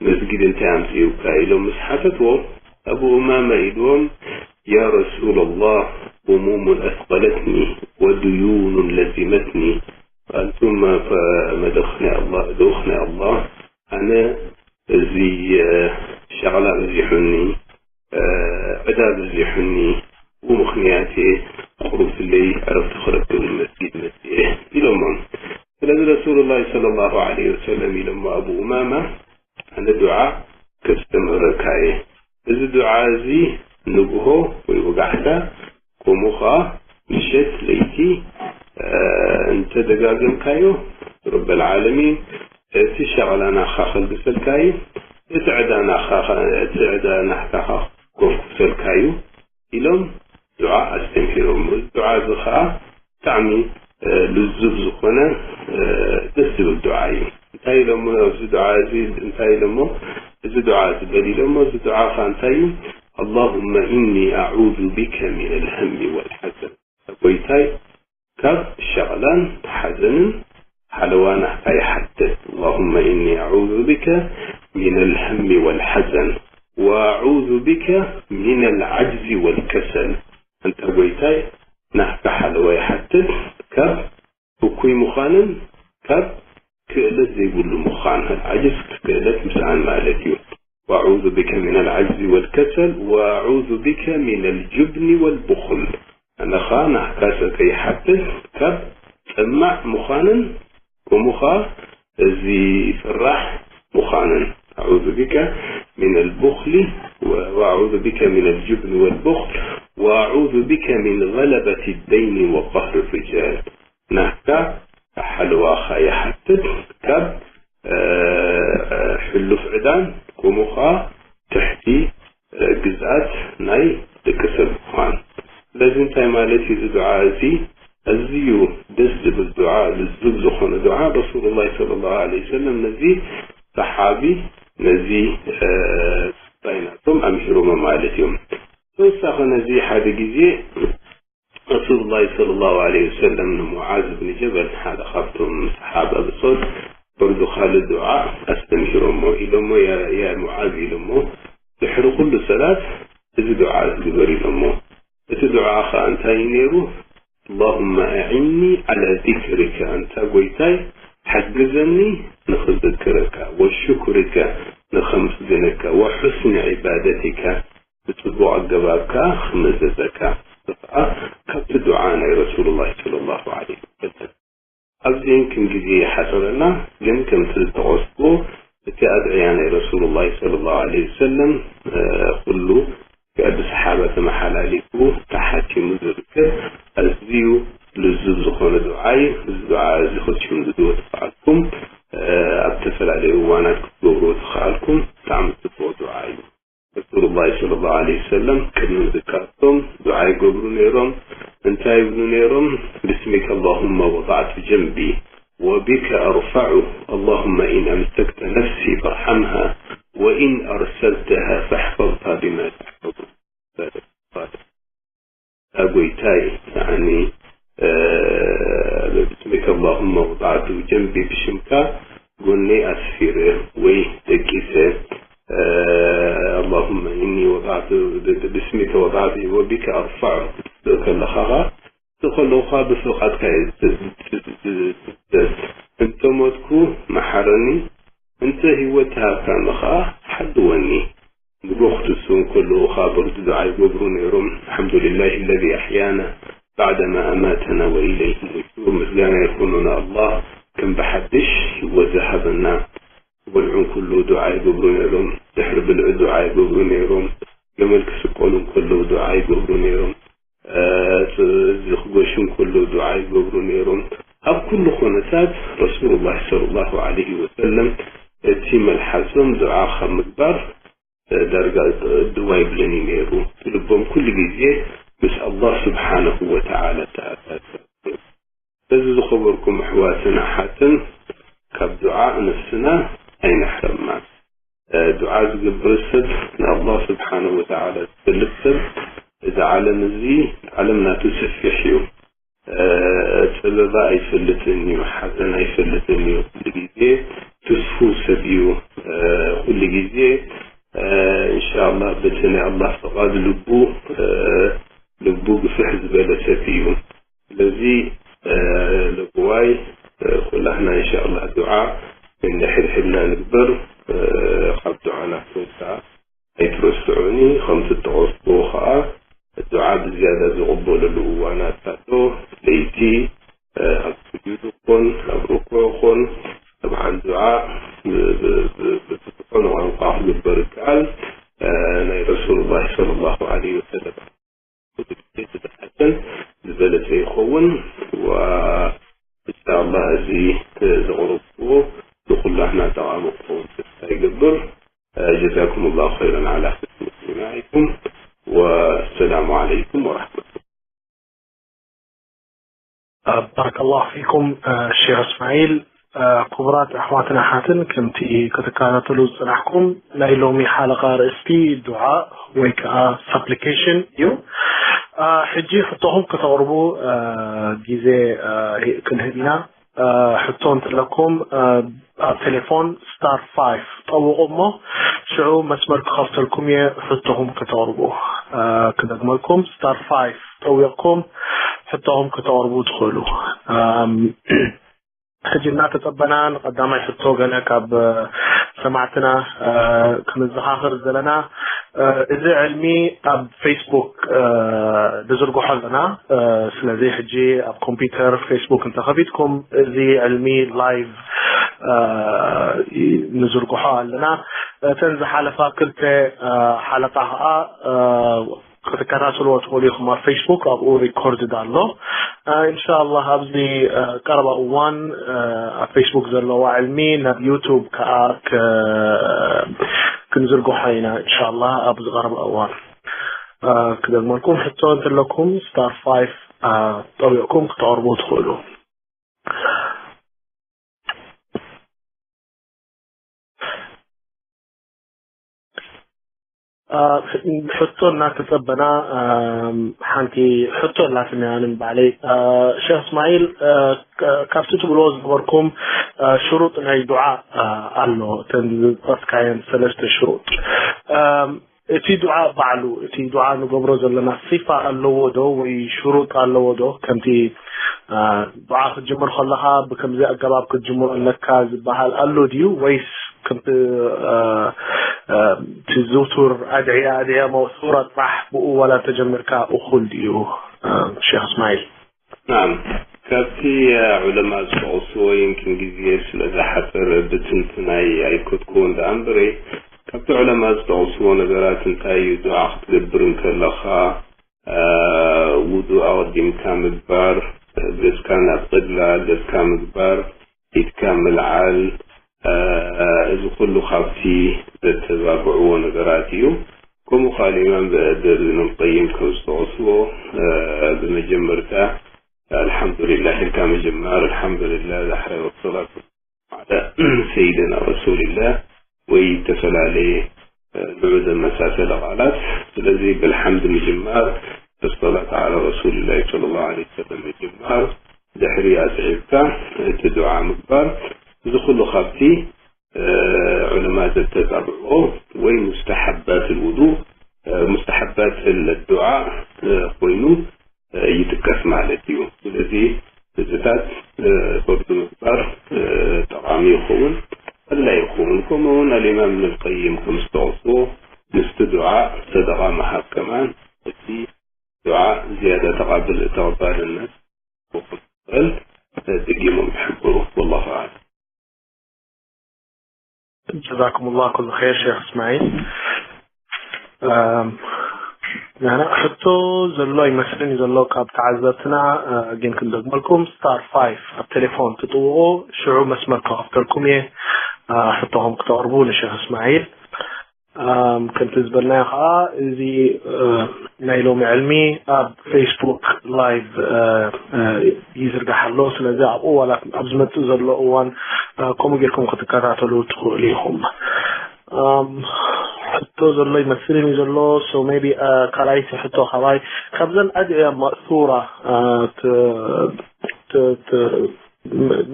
መስጊድ እንታይ ኣምፅኡካ? ኢሎም ምስ ሓተትዎ፣ ኣቡ ኡማማ ኢልዎም፣ يا رسول الله، هموم أثقلتني وديون لزمتني. ኣንቱም መ-፣ መ-፣ መልእኽ ናይ ኣላህ፣ ልኡኽ ናይ ኣላህ፣ ኣነ እዚ፣ እ፣ ሸቕላ በዚሑኒ፣ እ፣ ዕዳ በዚሑኒ፣ ብኡ ምኽንያት እየ ቁሩብ ፍለይ ዕረፍቲ ክረክብ ንመስጊድ መፅየ ኢሎሞም። ስለዚ ረሱሉላህ ሰለላሁ ዐለይሂ ወሰለም ኢሎሞ ኣቡ ኡማማ፣ ኣነ ዱዓ ከስተምህረካ እየ። እዚ ዱዓ እዚ ንግሆ ወይ ወጋሕታ፣ ከምኡ ኸዓ ምሸት፣ ለይቲ፣ እ፣ እንተደጋገምካዮ፣ ረበል ዓለሚን እቲ ሸቕላ ናኻ ከልግሰልካ እዩ፣ እቲ ዕዳ ናኻ፣ እቲ ዕዳ ናህካ ኸዓ ከፍኩሰልካ እዩ። ኢሎም ዱዓ ኣስተምሂሮም። እዚ ዱዓ እዚ ኸዓ ብጣዕሚ፣ እ፣ ልዙብ ዝኾነ፣ እ፣ ደስ ዝብል ዱዓ እዩ። እንታይ ኢሎሞ ኣብዚ ዱዓ እዚ? እንታይ ኢሎሞ? እዚ ዱዓ እዚ በል ኢሎሞ። እዚ ዱዓ ኸዓ እንታይ እዩ? اللهم إني أعوذ بك من الهم والحزن። ጎይታይ፣ ካብ ሸቕላን ሓዘንን ሓለዋ ናህካ ይሓትት። اللهم إني أعوذ بك من الهم والحزن وأعوذ بك من العجز والكسل። ኣንታ ጎይታይ፣ ናህካ ሓለዋ ይሓትት ካብ እኩይ ምዃንን ካብ ክእለት ዘይብሉ ምዃን። ዓጅዝ ክእለት ምስኣን ማለት እዩ። وأعوذ بك من العجز والكسل وأعوذ بك من الجبن والبخل። ኣነ ኸዓ ናህካ ሰተ ይሓትት ካብ ጠማዕ ምዃንን ከምኡ ኸዓ እዚ ፈራሕ ምዃንን። أعوذ بك من البخل و-، وأعوذ بك من الجبن والبخل وأعوذ بك من غلبة الدين وقهر الرجال። ናህካ ሓለዋኻ ይሓትት ካብ፣ እ፣ ሕሉፍ ዕዳን ከምኡ ኸዓ ትሕቲ፣ እ፣ ግዝኣት ናይ ደቂ ሰብ ምዃን። ስለዚ እንታይ ማለት እዩ እዚ ዱዓ እዚ? ኣዝዩ ደስ ዝብል ዱዓ፣ ልዙብ ዝኾነ ዱዓ። ረሱሉላህ ሰለላሁ ዐለይሂ ወሰለም ነዚ ሰሓቢ፣ ነዚ፣ እ፣ ሰሓባይ ናቶም ኣምሂሮሞ ማለት እዮም። ተወሳኺ ነዚ ሓደ ግዜ ረሱሉላህ ሰለላሁ ዐለይሂ ወሰለም ንሙዓዝ ብን ጀበል፣ ሓደ ካብቶም ሰሓባ ብጾት፣ በርዱ ካልእ ዱዓ ኣስተምሂሮሞ ኢሎሞ፣ ያ፣ ያ ሙዓዝ ኢሎሞ፣ ድሕሪ ኩሉ ሰላት እዚ ዱዓ እዚ ግበር ኢሎሞ። እቲ ዱዓ ኸዓ እንታይ እዩ ነይሩ? اللهم أعني على ذكرك፣ ኣንታ ጎይታይ ሓግዘኒ ንኽዝክረካ፣ وشكرك ንኸምስግነካ፣ وحسن عبادتك ብጽቡቕ ኣገባብ ከኣ ክምእዘዘካ። እዚ ከኣ ካብቲ ዱዓ ናይ ረሱሉላህ ሰለላሁ ዐለይሂ ወሰለም። ኣብዚ ይምክን ግዜ ይሓጽረና፣ ግን ከምቲ ዝጠቐስኩ፣ እቲ ኣድዕያ ናይ ረሱሉላህ ሰለላሁ ዐለይሂ ወሰለም፣ እ፣ ኩሉ ብሰሓባ ተመሓላሊፉ ተሓቲሙ ዝርከብ ኣዝዩ ልዙብ ዝኾነ ዱዓ እዩ። እዚ ዱዓ እዚ ክትሽምድድዎ ተኸኣልኩም፣ እ፣ ኣብ ዝተፈላለዩ እዋናት ክትገብርዎ ተኸኣልኩም፣ ብጣዕሚ ጽቡቕ ዱዓ እዩ። ረሱሉላህ ሰለላሁ ዐለይሂ ወሰለም ቅድሚ ምዝካርቶም ዱዓ ይገብሩ ነይሮም። እንታይ ይብሉ ነይሮም? بسمك اللهم وضعت جنبي وبك أرفعه، اللهم إن أمسكت نفسي فارحمها وإن أرسلتها فاحفظها بما تحفظ. ጎይታይ፣ ያኒ፣ እ፣ بسمك اللهم وضعت جنبي፣ ብሽምካ ጎነይ ኣስፊረ ወይ ደቂሰ። እ፣ اللهم إني وضعت، باسمك وضعت وبك أرفعه። ከለኻ ኸዓ፣ ከለኻ ብፍቓድካ እየ ዝ-፣ ዝ-፣ ዝ-፣ ዝ-፣ እንተ ሞትኩ መሓረኒ፣ እንተ ህይወት ተሃብካኒ ኸዓ ሓልወኒ። ንጎ ክትስኡ እንከለዉ ኸዓ በርዱ ዱዓ ይገብሩ ነይሮም። الحمد لله الذي أحيانا بعدما أماتنا وإليه النشور። ምስጋና ይኹኖ ንኣላህ፣ ከም ብሓድሽ ህይወት ዝሃበና። ክበልዑ እንከለዉ ዱዓ ይገብሩ ነይሮም። ድሕሪ ብልዒ ዱዓ ይገብሩ ነይሮም። ገመል ክስቀሉ እንከለዉ ዱዓ ይገብሩ ነይሮም። እ፣ እዚ ክገሹ እንከለዉ ዱዓ ይገብሩ ነይሮም። ኣብ ኩሉ ኩነታት ረሱሉላህ ሰለላሁ ዐለይሂ ወሰለም እቲ መልሓሶም ዱዓ ካብ ምግባር ዳርጋ ድው ኣይብልን እዩ ነይሩ። ልቦም ኩሉ ግዜ ምስ ኣላህ ስብሓነሁ ወተዓላ ተኣሳሰር። በዚ ዝኸበርኩም ኣሕዋትን ኣሓትን፣ ካብ ዱዓ ነፍስና ኣይነሕረማ። እ፣ ዱዓ ዝገብር ሰብ ንኣላህ ስብሓነሁ ወተዓላ ዝፈልጥ ሰብ፣ እዚ ዓለም እዚ ዓለም ናቱ ሰፊሕ እዩ። እ፣ ጸበባ ኣይፈልጥን እዩ፣ ሓዘን ኣይፈልጥን እዩ። ኩሉ ግዜ ትስፉው ሰብ እዩ። እ፣ ኩሉ ግዜ፣ እ፣ ኢንሻኣላህ በቲ ናይ ኣላህ ፍቓድ ልቡ፣ እ፣ ልቡ ግፍሕ ዝበለ ሰብ እዩ። ስለዚ፣ እ፣ ልብዋይ፣ እ፣ ኩላህና ኢንሻኣላህ ዱዓ ነንሕድሕድና ንግበር። እ፣ ካብ ዱዓና ክንሳ ኣይትረስዑኒ። ከምቲ እተቐስኩዎ ኸኣ፣ ዱዓ ብዝያዳ ዝቕበለሉ እዋናት ኣሎ። ለይቲ፣ እ፣ ኣብ ስጁድ ይኹን፣ ኣብ ርኩዕ ይኹን፣ ጠብዓን ዱዓ ብ-፣ ብ-፣ ብ-፣ ብዝኾነ ቋንቋ ክግበር ይከኣል። እ፣ ናይ ረሱሉላህ ሰለላሁ ዐለይሂ ወሰለም ዝሓሰን ዝበለጸ ይኸውን። ወኢንሻኣላህ እዚ ዘቕረብኩዎ ንኹላህና ጠቓሚ ክኸውን ተስፋ ይገብር። ጀዛኩሙላሁ ኸይረን ዓላ ሑስኒ እስቲማዒኩም። ወ السلام عليكم ورحمة الله. ባረከላሁ ፊኩም ሼክ እስማዒል። ክቡራት ኣሕዋትን ኣሓትን፣ ከምቲ ክትከታተሉ ዝፅናሕኩም፣ ናይ ሎሚ ሓለቃ ኣርእስቲ ዱዓ ወይ ከዓ ሳፕሊኬሽን እዩ። ሕጂ ሕቶኹም ከተቕርቡ ግዜ ክንህብ ኢና። ሕቶ እንተለኩም ኣብ ቴሌፎን ስታር ፋይፍ ጠውቑ እሞ ሽዑ መስመር ክኸፍተልኩም እየ። ሕቶኹም ከተቕርቡ ክደግመልኩም፣ ስታር ፋይፍ ጠዊቕኩም ሕቶኹም ከተቕርቡ ትኽእሉ። ሕጂ እናተጸበና ንቐዳማይ ሕቶ ገለ ካብ ሰማዕትና ክንዘኻኽር ዘለና፣ እዚ ዕልሚ ኣብ ፌስቡክ ንዝርግሖ ኣለና። ስለዚ ሕጂ ኣብ ኮምፒውተር ፌስቡክ እንተኸፊትኩም እዚ ዕልሚ ላይቭ ንዝርግሖ ኣለና። እተን ዝሓለፋ ክልተ ሓለቃ ከዓ ክትከታተልዎ ትኽእሉ ኢኹም ኣብ ፌስቡክ፣ ኣብኡ ሪኮርድድ ኣሎ። ኢንሻላህ ኣብዚ ቀረባ እዋን ኣብ ፌስቡክ ዘለዋ ዕልሚ ናብ ዩቱብ ከዓ ክንዝርግሖ ኢና ኢንሻላህ ኣብዚ ቀረባ እዋን። ክደግመልኩም፣ ሕቶ እንተለኩም ስታር ፋይፍ ጠዊቕኩም ክተቕርቡ ትኽእሉ። ሕቶ እናተጸበና ሓንቲ ሕቶ ኣላትኒ ኣነ ባዕለይ። ሸክ እስማዒል፣ ካብቲ ትብልዎ ዝነበርኩም ሽሩጥ ናይ ዱዓ ኣሎ፣ እተን ዝጠቀስካየን ሰለስተ ሽሩጥ። እቲ ዱዓ ባዕሉ፣ እቲ ዱዓ ንገብሮ ዘለና ሲፋ ኣለዎ ዶ ወይ ሽሩጥ ኣለዎ ዶ? ከምቲ ዱዓ ክትጅምር ከለኻ ብከምዚ ኣገባብ ክትጅምሮ ኣለካ ዝበሃል ኣሎ ድዩ? ወይስ ከምቲ እቲ ዝውቱር ኣድዕያ፣ ኣድዕያ መእሱራ ጥራሕ ብኡ ዋላ ተጀሚርካ እኹል ድዩ? ሸክ እስማዒል። ናም፣ ካብቲ ዑለማ ዝጠቐስዎ፣ ይምኪን ግዜ ስለ ዝሓጽር ብትንትናይ ኣይኮትክዎን ደኣ እምበረ፣ ካብቲ ዑለማ ዝጠቐስዎ ነገራት እንታይ እዩ? ዱዓ ክትገብር እንከለኻ ውዱእ ኣቐዲምካ ምግባር፣ ገጽካ ናብ ቅብላ ገጽካ ምግባር፣ ኢድካ ምልዓል፣ እዚ ኩሉ ካብቲ ዘተባብዕዎ ነገራት እዩ። ከምኡ ከኣ ኢማም እብን ቀይም ከም ዝጠቐስዎ፣ ብመጀመርታ ኣልሓምዱሊላህ ኢልካ ምጅማር፣ ኣልሓምዱሊላህ ዳሕራይ ወሰላቱ ዓላ ሰይድና ረሱሊላህ ወይ ዝተፈላለየ ንዑ ዘመሳሰለ ቃላት። ስለዚ ብልሓምድ ምጅማር፣ ብሰላት ዓላ ረሱሊላህ ሰለላሁ ዐለይሂ ወሰለም ምጅማር፣ ድሕሪ ኣስዒብካ እቲ ዱዓ ምግባር፣ እዚ ኩሉ ካብቲ ዑለማ ዘተጻብዕዎ ወይ ሙስተሓባት ልውዱእ፣ ሙስተሓባት ዱዓ ኮይኑ ይጥቀስ ማለት እዩ። ስለዚ እዚታት በብኡ ምግባር ጠቓሚ ይኸውን፣ ኣድላይ ይኸውን። ከምኡ እውን ኣልኢማም እብን ቀይም ከም ዝተቐስዎ ምስቲ ዱዓ ሰደቓ ምሃብ ከማን እቲ ዱዓ ዝያዳ ተቓብል-፣ ተቐባልነት ክኸውን ዝኽእል ደጊሞም ይሕብሩ። ወላሁ ኣዕለም። ጀዛኩሙላህ ኩሉ ኸይር ሼክ እስማዒል። ንሕና ሕቶ ዘሎ ይመስልን እዩ ዘሎ ካብ ተዓዘብትና፣ ግን ክንደግመልኩም ስታር ፋይፍ ኣብ ቴሌፎን ትጥውቑ ሽዑ መስመር ክኸፍተልኩም እየ። ሕቶኹም ክተቕርቡ ንሼክ እስማዒል። ከምቲ ዝበልናዮ ከዓ እዚ ናይ ሎሚ ዕልሚ ኣብ ፌስቡክ ላይቭ ይዝርጋሕ ኣሎ። ስለዚ ኣብኡ ዋላ ኣብ ዝመፅእ ዘሎ እዋን ከምኡ ጌርኩም ክትከታተሉ ትኽእሉ ኢኹም። ሕቶ ዘሎ ይመስልን እዩ ዘሎ። So maybe ካልኣይቲ ሕቶ ካባይ ካብዘን ኣድዕያ መእሱራ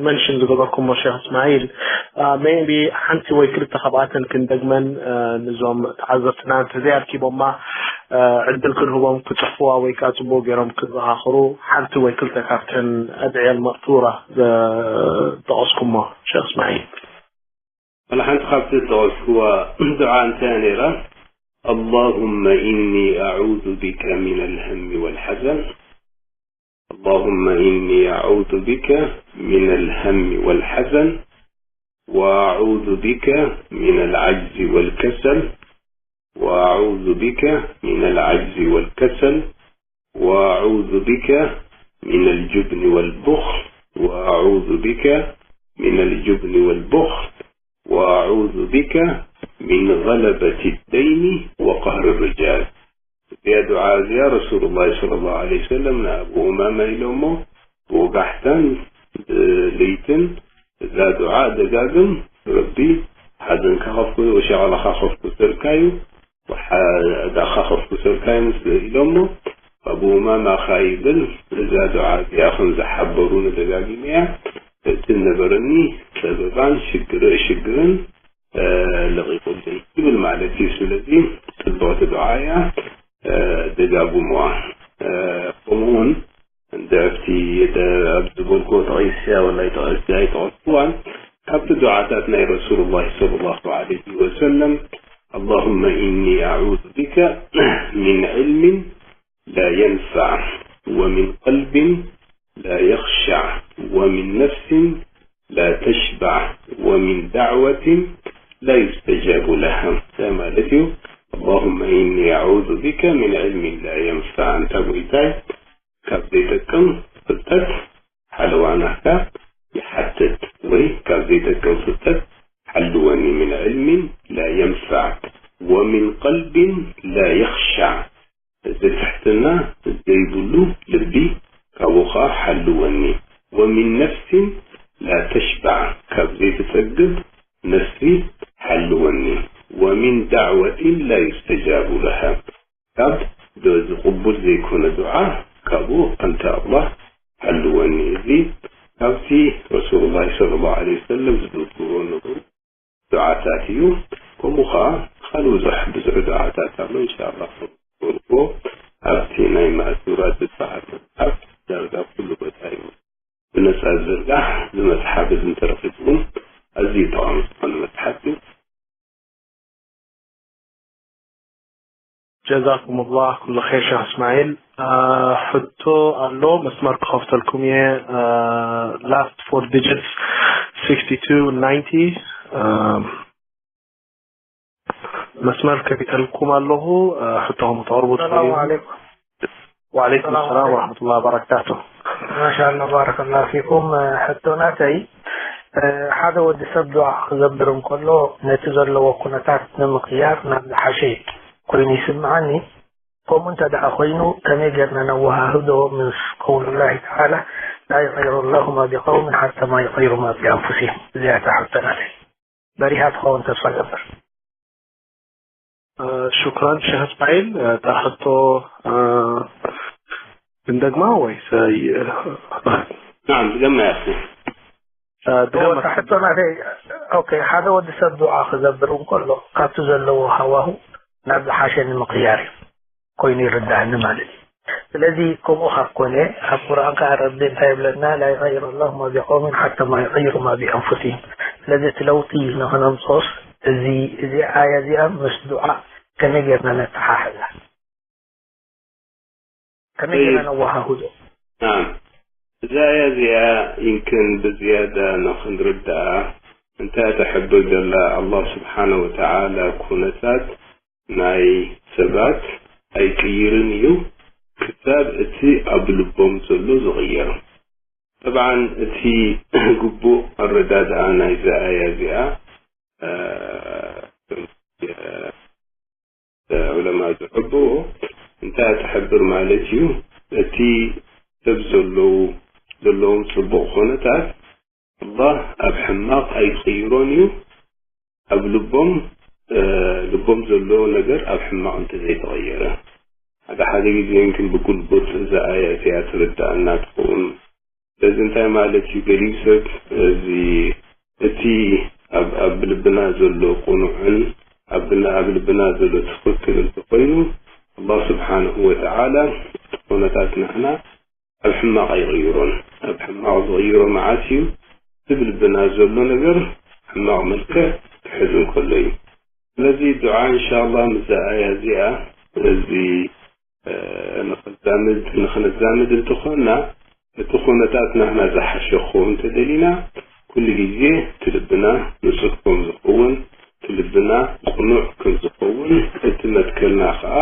መንሽን ዝገበርኩሞ ሸክ እስማዒል፣ maybe ሓንቲ ወይ ክልተ ካብኣተን ክንደግመን ንዞም ተዓዘብትና እንተዘይኣርኪቦማ ዕድል ክንህቦም ክፅሕፍዋ ወይ ከዓ ፅቡቅ ገይሮም ክዘኻኽሩ ሓንቲ ወይ ክልተ ካብተን ኣድዕያ መእሱራ ዝጠቐስኩሞ ሸክ እስማዒል። ወላ ሓንቲ ካብቲ ዝጠቐስኩዋ ዱዓ እንታይ እያ ነይራ? اللهم إني أعوذ بك من الهم والحزن. اللهم إني أعوذ بك من الهم والحزن، وأعوذ بك من العجز والكسل، وأعوذ بك من العجز والكسل، وأعوذ بك من الجبن والبخل، وأعوذ بك من الجبن والبخل، وأعوذ بك من غلبة الدين وقهر الرجال. እዚኣ ዱዓ እዚኣ ረሱሉላህ ሰለላሁ ዐለይሂ ወሰለም ንኣቡ ኡማማ ኢሎሞ፣ ብወጋሕታን ብለይትን እዛ ዱዓ ደጋግም፣ ረቢ ሓዘንካ ከፍኩ ወሸቐላኻ ከፍኩሰልካ እዩ፣ ወሓዳኻ ከፍኩሰልካ እዩ ምስ ኢሎሞ፣ ኣቡ ኡማማ ኸኣ ይብል፣ እዛ ዱዓ እዚኣ ከም ዝሓበሩኒ ደጋጊመያ፣ እቲ ዝነበረኒ ጸበባን ሽግር-፣ ሽግርን ለቒቑለይ ይብል ማለት እዩ። ስለዚ ጽብቕቲ ዱዓ እያ፣ ደጋግምዋ። ከምኡውን እንደ ኣብቲ ኣብ ዝበልክዎ ጠቒሰያ ወላ ኣይጠቐስኩዋን፣ ካብቲ ዱዓታት ናይ ረሱሉላህ ሰለላሁ ዐለይሂ ወሰለም፣ اللهم إني أعوذ بك من علم لا ينفع ومن قلب لا يخشع ومن نفس لا تشبع ومن دعوة لا يستجاب لها. እንታይ ማለት እዩ? اللهم إني أعوذ بك من علم لا ينفع. ኣንታ ጎይታይ፣ ካብ ዘይጠቅም ፍልጠት ሓለዋ ናህካ ይሓትት፣ ወይ ካብ ዘይጠቅም ፍልጠት ሓልወኒ። من علم لا ينفع ومن قلب لا يخشع፣ እዚ ትሕትና ዘይብሉ ልቢ ካብኡ ኸዓ ሓልወኒ። ومن نفس لا تشبع، ካብ ዘይትጸግብ ነፍሲ ሓልወኒ። ومن دعوة لا يستجاب لها، ካብ ዶ-፣ ዝቕቡል ዘይኮነ ዱዓ ካብኡ ኣንታ ኣላህ ሓልወኒ። እዚ ካብቲ ረሱሉላህ ሰለላሁ ዐለይሂ ወሰለም ዝዝክርዎ ነበሩ። ዱዓታት እዩ። ከምኡ ኸዓ ካልእ ብዙሕ፣ ብዙሕ ዱዓታት ኣሎ። ኢንሻኣላህ፣ ክነንብቦ ኣብቲ ናይ ማእሱራት ዝበሃል መጽሓፍ ዳርጋ ኩሉ ቦታ እዩ ብነጻ ዝዝርጋሕ። እዚ መጽሓፍ እዚ እንተረኺብኩም ኣዝዩ ጠቓሚ ዝኾነ መጽሓፍ እዩ። ጀዛኩም ላህ ኩሉ ኸይር ሸኽ እስማዒል። አ፣ ሕቶ ኣሎ፣ መስመር ክኸፍተልኩም እየ። አ፣ last four digits sixty two ninety። አ፣ መስመር ከፊተልኩም ኣለኹ። አ፣ ሕቶኹም ክተቕርቡ ትኽእሉ ሰላም ኢኹም። ዓለይኩም። ወዓለይኩም ሰላም ሰላም ዓለይኩም። ወረሕመቱላሂ ወበረካቱ። ማሻላ ባረከላ ፊኩም። ሕቶ ናተይ፣ ሓደ ወዲ ሰብ ዱዓ ክገብር እንከሎ ነቲ ዘለዎ ኩነታት ንምቕያር ናብ ዝሓሸ ኮይኑ ይስምዓኒ። ከምኡ እንተ ደኣ ኮይኑ ከመይ ጌርና ነወሃህዶ ምስ ቀውሉላሂ ተዓላ ላ ዩገይሩ ላሁ ማ ቢቀውምን ሓታ ማ ዩገይሩ ማ ቢኣንፉሲሂም? እዚኣ እታ ሕቶ ናተይ። በሪሃ ትኸውን ተስፋ ገብር። ሹክራን ሸህ እስማዒል። እታ ሕቶ ክንደግማ ወይስ? ናም፣ ድገማ ያኺ። ድገማ። እታ ሕቶ ናተይ፣ ኦኬ፣ ሓደ ወዲ ሰብ ዱዓ ክገብር እንከሎ ካብቲ ዘለዎ ሃዋሁ ናብ ዝሓሸ ንምቕያር እዩ ኮይኑ ይርዳእኒ ማለት እዩ። ስለዚ ከምኡ ካብ ኮነ ኣብ ቁርኣን ከዓ ረቢ እንታይ ይብለና? ላ ዩገይሩ ላሁ ማ ቢቀውሚን ሓታ ማ ዩገይሩ ማ ቢኣንፉሲሂም። ስለዚ እቲ ለውጢ ንኽነምፅኦስ እዚ እዚ ኣያ እዚኣ ምስ ዱዓ ከመይ ጌርና ነተሓሕዛ? ከመይ ጌርና ነወሃህዶ? ናም፣ እዛ ኣያ እዚኣ ይምክን ብዝያዳ ንኽንርድኣ እንታይ ተሕብር ዘላ? ኣላህ ስብሓነ ወተዓላ ኩነታት ናይ ሰባት ኣይቅይርን እዩ ክሳብ እቲ ኣብ ልቦም ዘሎ ዝቕየር። ጠብዓን እቲ ግቡእ ኣረዳድኣ ናይዛ ኣያ እዚኣ ዑለማ ዝሕብዎ እንታይ ትሕብር ማለት እዩ? እቲ ሰብ ዘለዉ ዘለዎም ጽቡቕ ኮነታት ኣላህ ኣብ ሕማቕ ኣይቅይሮን እዩ። ኣብ ልቦም ልቦም ዘሎ ነገር ኣብ ሕማቕ እንተዘይተቐየረ። ሓደ ሓደ ግዜ ግን ብጉልቡጥ እዛ ኣያ እዚኣ ትርዳእና ትኸውን። ስለዚ እንታይ ማለት እዩ? ገሊኡ ሰብ እዚ እቲ ኣብ ኣብ ልብና ዘሎ ቅኑዕን ኣብ ኣብ ልብና ዘሎ ትኽክል እንተኾይኑ ኣላህ ስብሓንሁ ወተዓላ እቲ ኩነታት ንሕና ኣብ ሕማቕ ኣይቕይሮን። ኣብ ሕማቕ ዝቕይሮ መዓስ እዩ? እቲ ብልብና ዘሎ ነገር ሕማቕ መልክዕ ክሕዝ እንከሎ እዩ። ስለዚ ዱዓ እንሻላህ ምስዛ ኣያ እዚኣ እዚ ንኽዛምድ ንኽነዛምድ እንተኾንና እቲ ኩነታት ናህና ዝሓሸ ክኸውን እንተደሊና ኩሉ ግዜ እቲ ልብና ንጹህ ከም ዝኸውን እቲ ልብና ቅኑዕ ከም ዝኸውን እቲ መትከልና ከዓ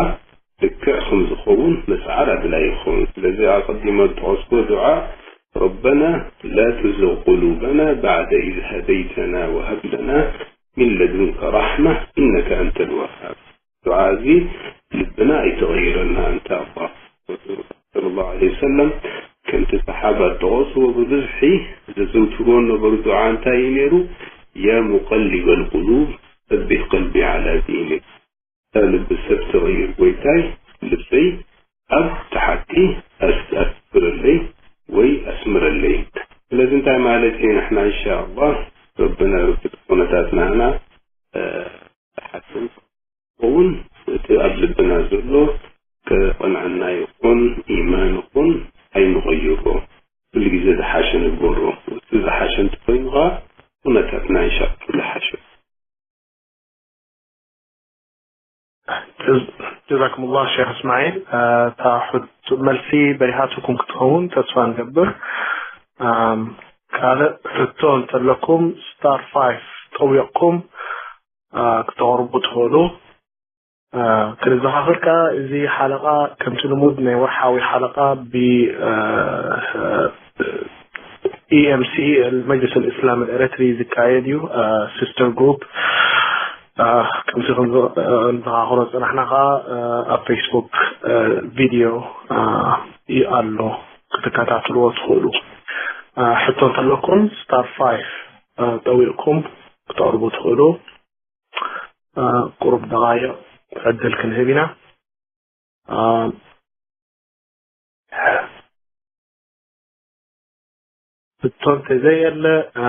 ልክዕ ከም ዝኸውን ምስዓር ኣድላይ ይኸውን። ስለዚ ኣቐዲመ ዝጠቐስኩዎ ዱዓ ربنا لا تزغ قلوبنا بعد إذ هديتنا وهب لنا من لدنك رحمة إنك أنت الوهاب። ዱዓ እዚ ልብና ኣይተቐይረና። እንተ ኣላህ ረሱል ሰለላሁ ዐለይሂ ወሰለም ከምቲ ሰሓባ ጠቐስዎ ብብዝሒ ዘዘውትርዎ ነበሩ ዱዓ እንታይ እዩ ነይሩ? ያ ሙቀሊበል ቁሉብ ሰቢት ቀልቢ ዐላ ዲኒክ። እታ ልቢ ሰብ ትቕይር ጎይታይ፣ ልበይ ኣብ ትሓቲ ኣስ-፣ ኣስፍረለይ ወይ ኣስምረለይ። ስለዚ እንታይ ማለት እዩ? ንሕና እንሻኣላህ ረብና ርብቲ ኩነታትና ኢና፣ እ፣ ሓስን እውን እቲ ኣብ ልብና ዘሎ ከቐንዐና ይኹን ኢማን ይኹን ኣይንቐይሮ። ኩሉ ግዜ ዝሓሸ ንግበሮ። እቲ ዝሓሸ እንተኾይኑ ኸዓ ኩነታትና እንሻኣላህ ኩሉ ሓሸ። ጀዛኩም ላህ ሼክ እስማዒል። እ፣ እታ ሕቶ መልሲ በሪሃትኩም ክትኸውን ተስፋ ንገብር። እም፣ ካልእ ሕቶ እንተለኩም ስታር ፋይፍ ጠዊቕኩም፣ እ፣ ክተቕርቡ ትኽእሉ። እ፣ ክንዘኻኽር ከኣ እዚ ሓለቓ ከምቲ ልሙድ ናይ ወርሓዊ ሓለቓ ብ፣ እ፣ ኢ ኤም ሲ፣ መጅልስ ኣልእስላም ኣልኤረትሪ ዝካየድ እዩ። እ፣ ሲስተር ግሩፕ፣ እ፣ ከምቲ ክንዘ-፣ እ፣ ንዘኻኽሮ ዝጸናሕና ከኣ፣ እ፣ ኣብ ፌስቡክ፣ እ፣ ቪድዮ፣ እ፣ እዩ ኣሎ፣ ክትከታተልዎ ትኽእሉ። እ፣ ሕቶ እንተለኩም ስታር ፋይፍ፣ እ፣ ጠዊቕኩም ክተቕርቡ ትኽእሉ። እ፣ ቁሩብ ደቓይቕ ዕድል ክንህብ ኢና። እ፣ ሕቶ እንተዘየለ፣ እ፣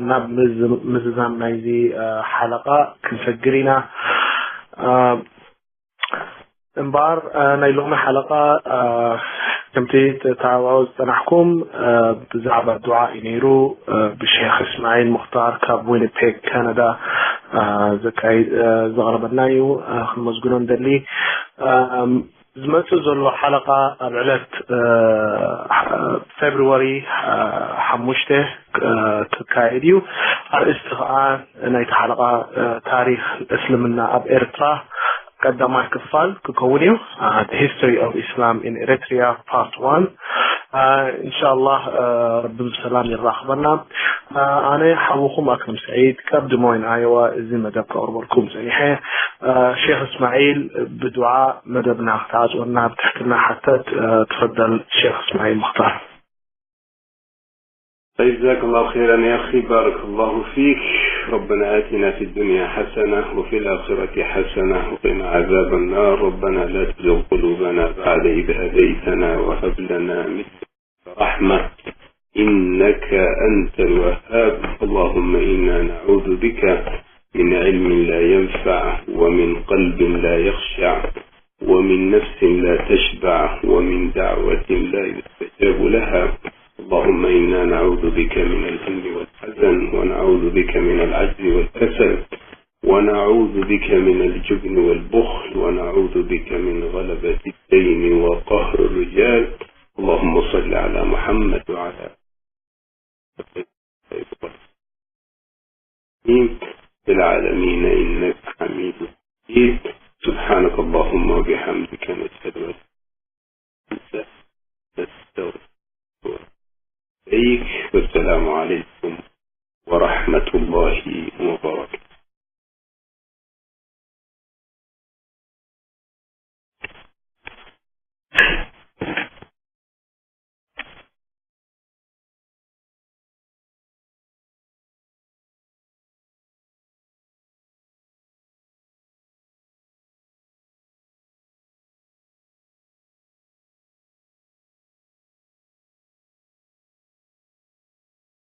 ናብ ምዝ-፣ ምዝዛም ናይዚ፣ እ፣ ሓለቓ ክንሰግር ኢና። እ፣ እምበኣር፣ እ፣ ናይ ሎሚ ሓለቓ፣ እ፣ ከምቲ ተተባባዑ ዝጸናሕኩም፣ እ፣ ብዛዕባ ዱዓ እዩ ነይሩ። እ፣ ብሼክ እስማዒል ሙኽታር ካብ ዊኒፔግ ካናዳ፣ እ፣ ዘካይ-፣ እ፣ ዘቕረበልና እዩ። እ፣ ክንመዝግኖ ንደሊ። እ፣ ዝመጽእ ዘሎ ሓለቓ ኣብ ዕለት፣ እ፣ ፌብሩዋሪ፣ እ፣ ሓሙሽተ፣ እ፣ ክካየድ እዩ። ኣርእስቲ ኸኣ ናይቲ ሓለቓ፣ እ፣ ታሪኽ እስልምና ኣብ ኤርትራ ቀዳማይ ክፋል ክኸውን እዩ። እ፣ The History of Islam in Eritrea Part One። እ፣ እንሻላህ፣ እ፣ ረቢ ብሰላም የራኽበና። እ፣ ኣነ ሓውኹም ኣክረም ሰዒድ ካብ ድሞይን ኣዮዋ እዚ መደብ ከቕርበልኩም ጸኒሐ። እ፣ ሼክ እስማዒል ብዱዓ መደብና ክትዓጽወና ብትሕትና ሓተት። እ፣ ትፈደል ሼክ እስማዒል ሙኽታር። طيب، جزاك الله خيرا يا أخي، بارك الله فيك. ربنا آتنا في الدنيا حسنة وفي الآخرة حسنة وقنا عذاب النار. ربنا لا تزغ قلوبنا بعد إذ هديتنا وهب لنا من لدنك رحمة إنك أنت الوهاب. اللهم إنا نعوذ بك من علم لا ينفع ومن قلب لا يخشع ومن نفس لا تشبع ومن دعوة لا يستجاب لها. اللهم إنا نعوذ بك من الهم والحزن، ونعوذ بك من العجز والكسل، ونعوذ بك من الجبن والبخل، ونعوذ بك من غلبة الدين وقهر الرجال. اللهم صل على محمد وعلى آل محمد في العالمين إنك حميد مجيد. سبحانك اللهم وبحمدك، نشهد أن لا إله إلا أنت، نستغفرك ونتوب إليك. والسلام عليكم ورحمة الله وبركاته.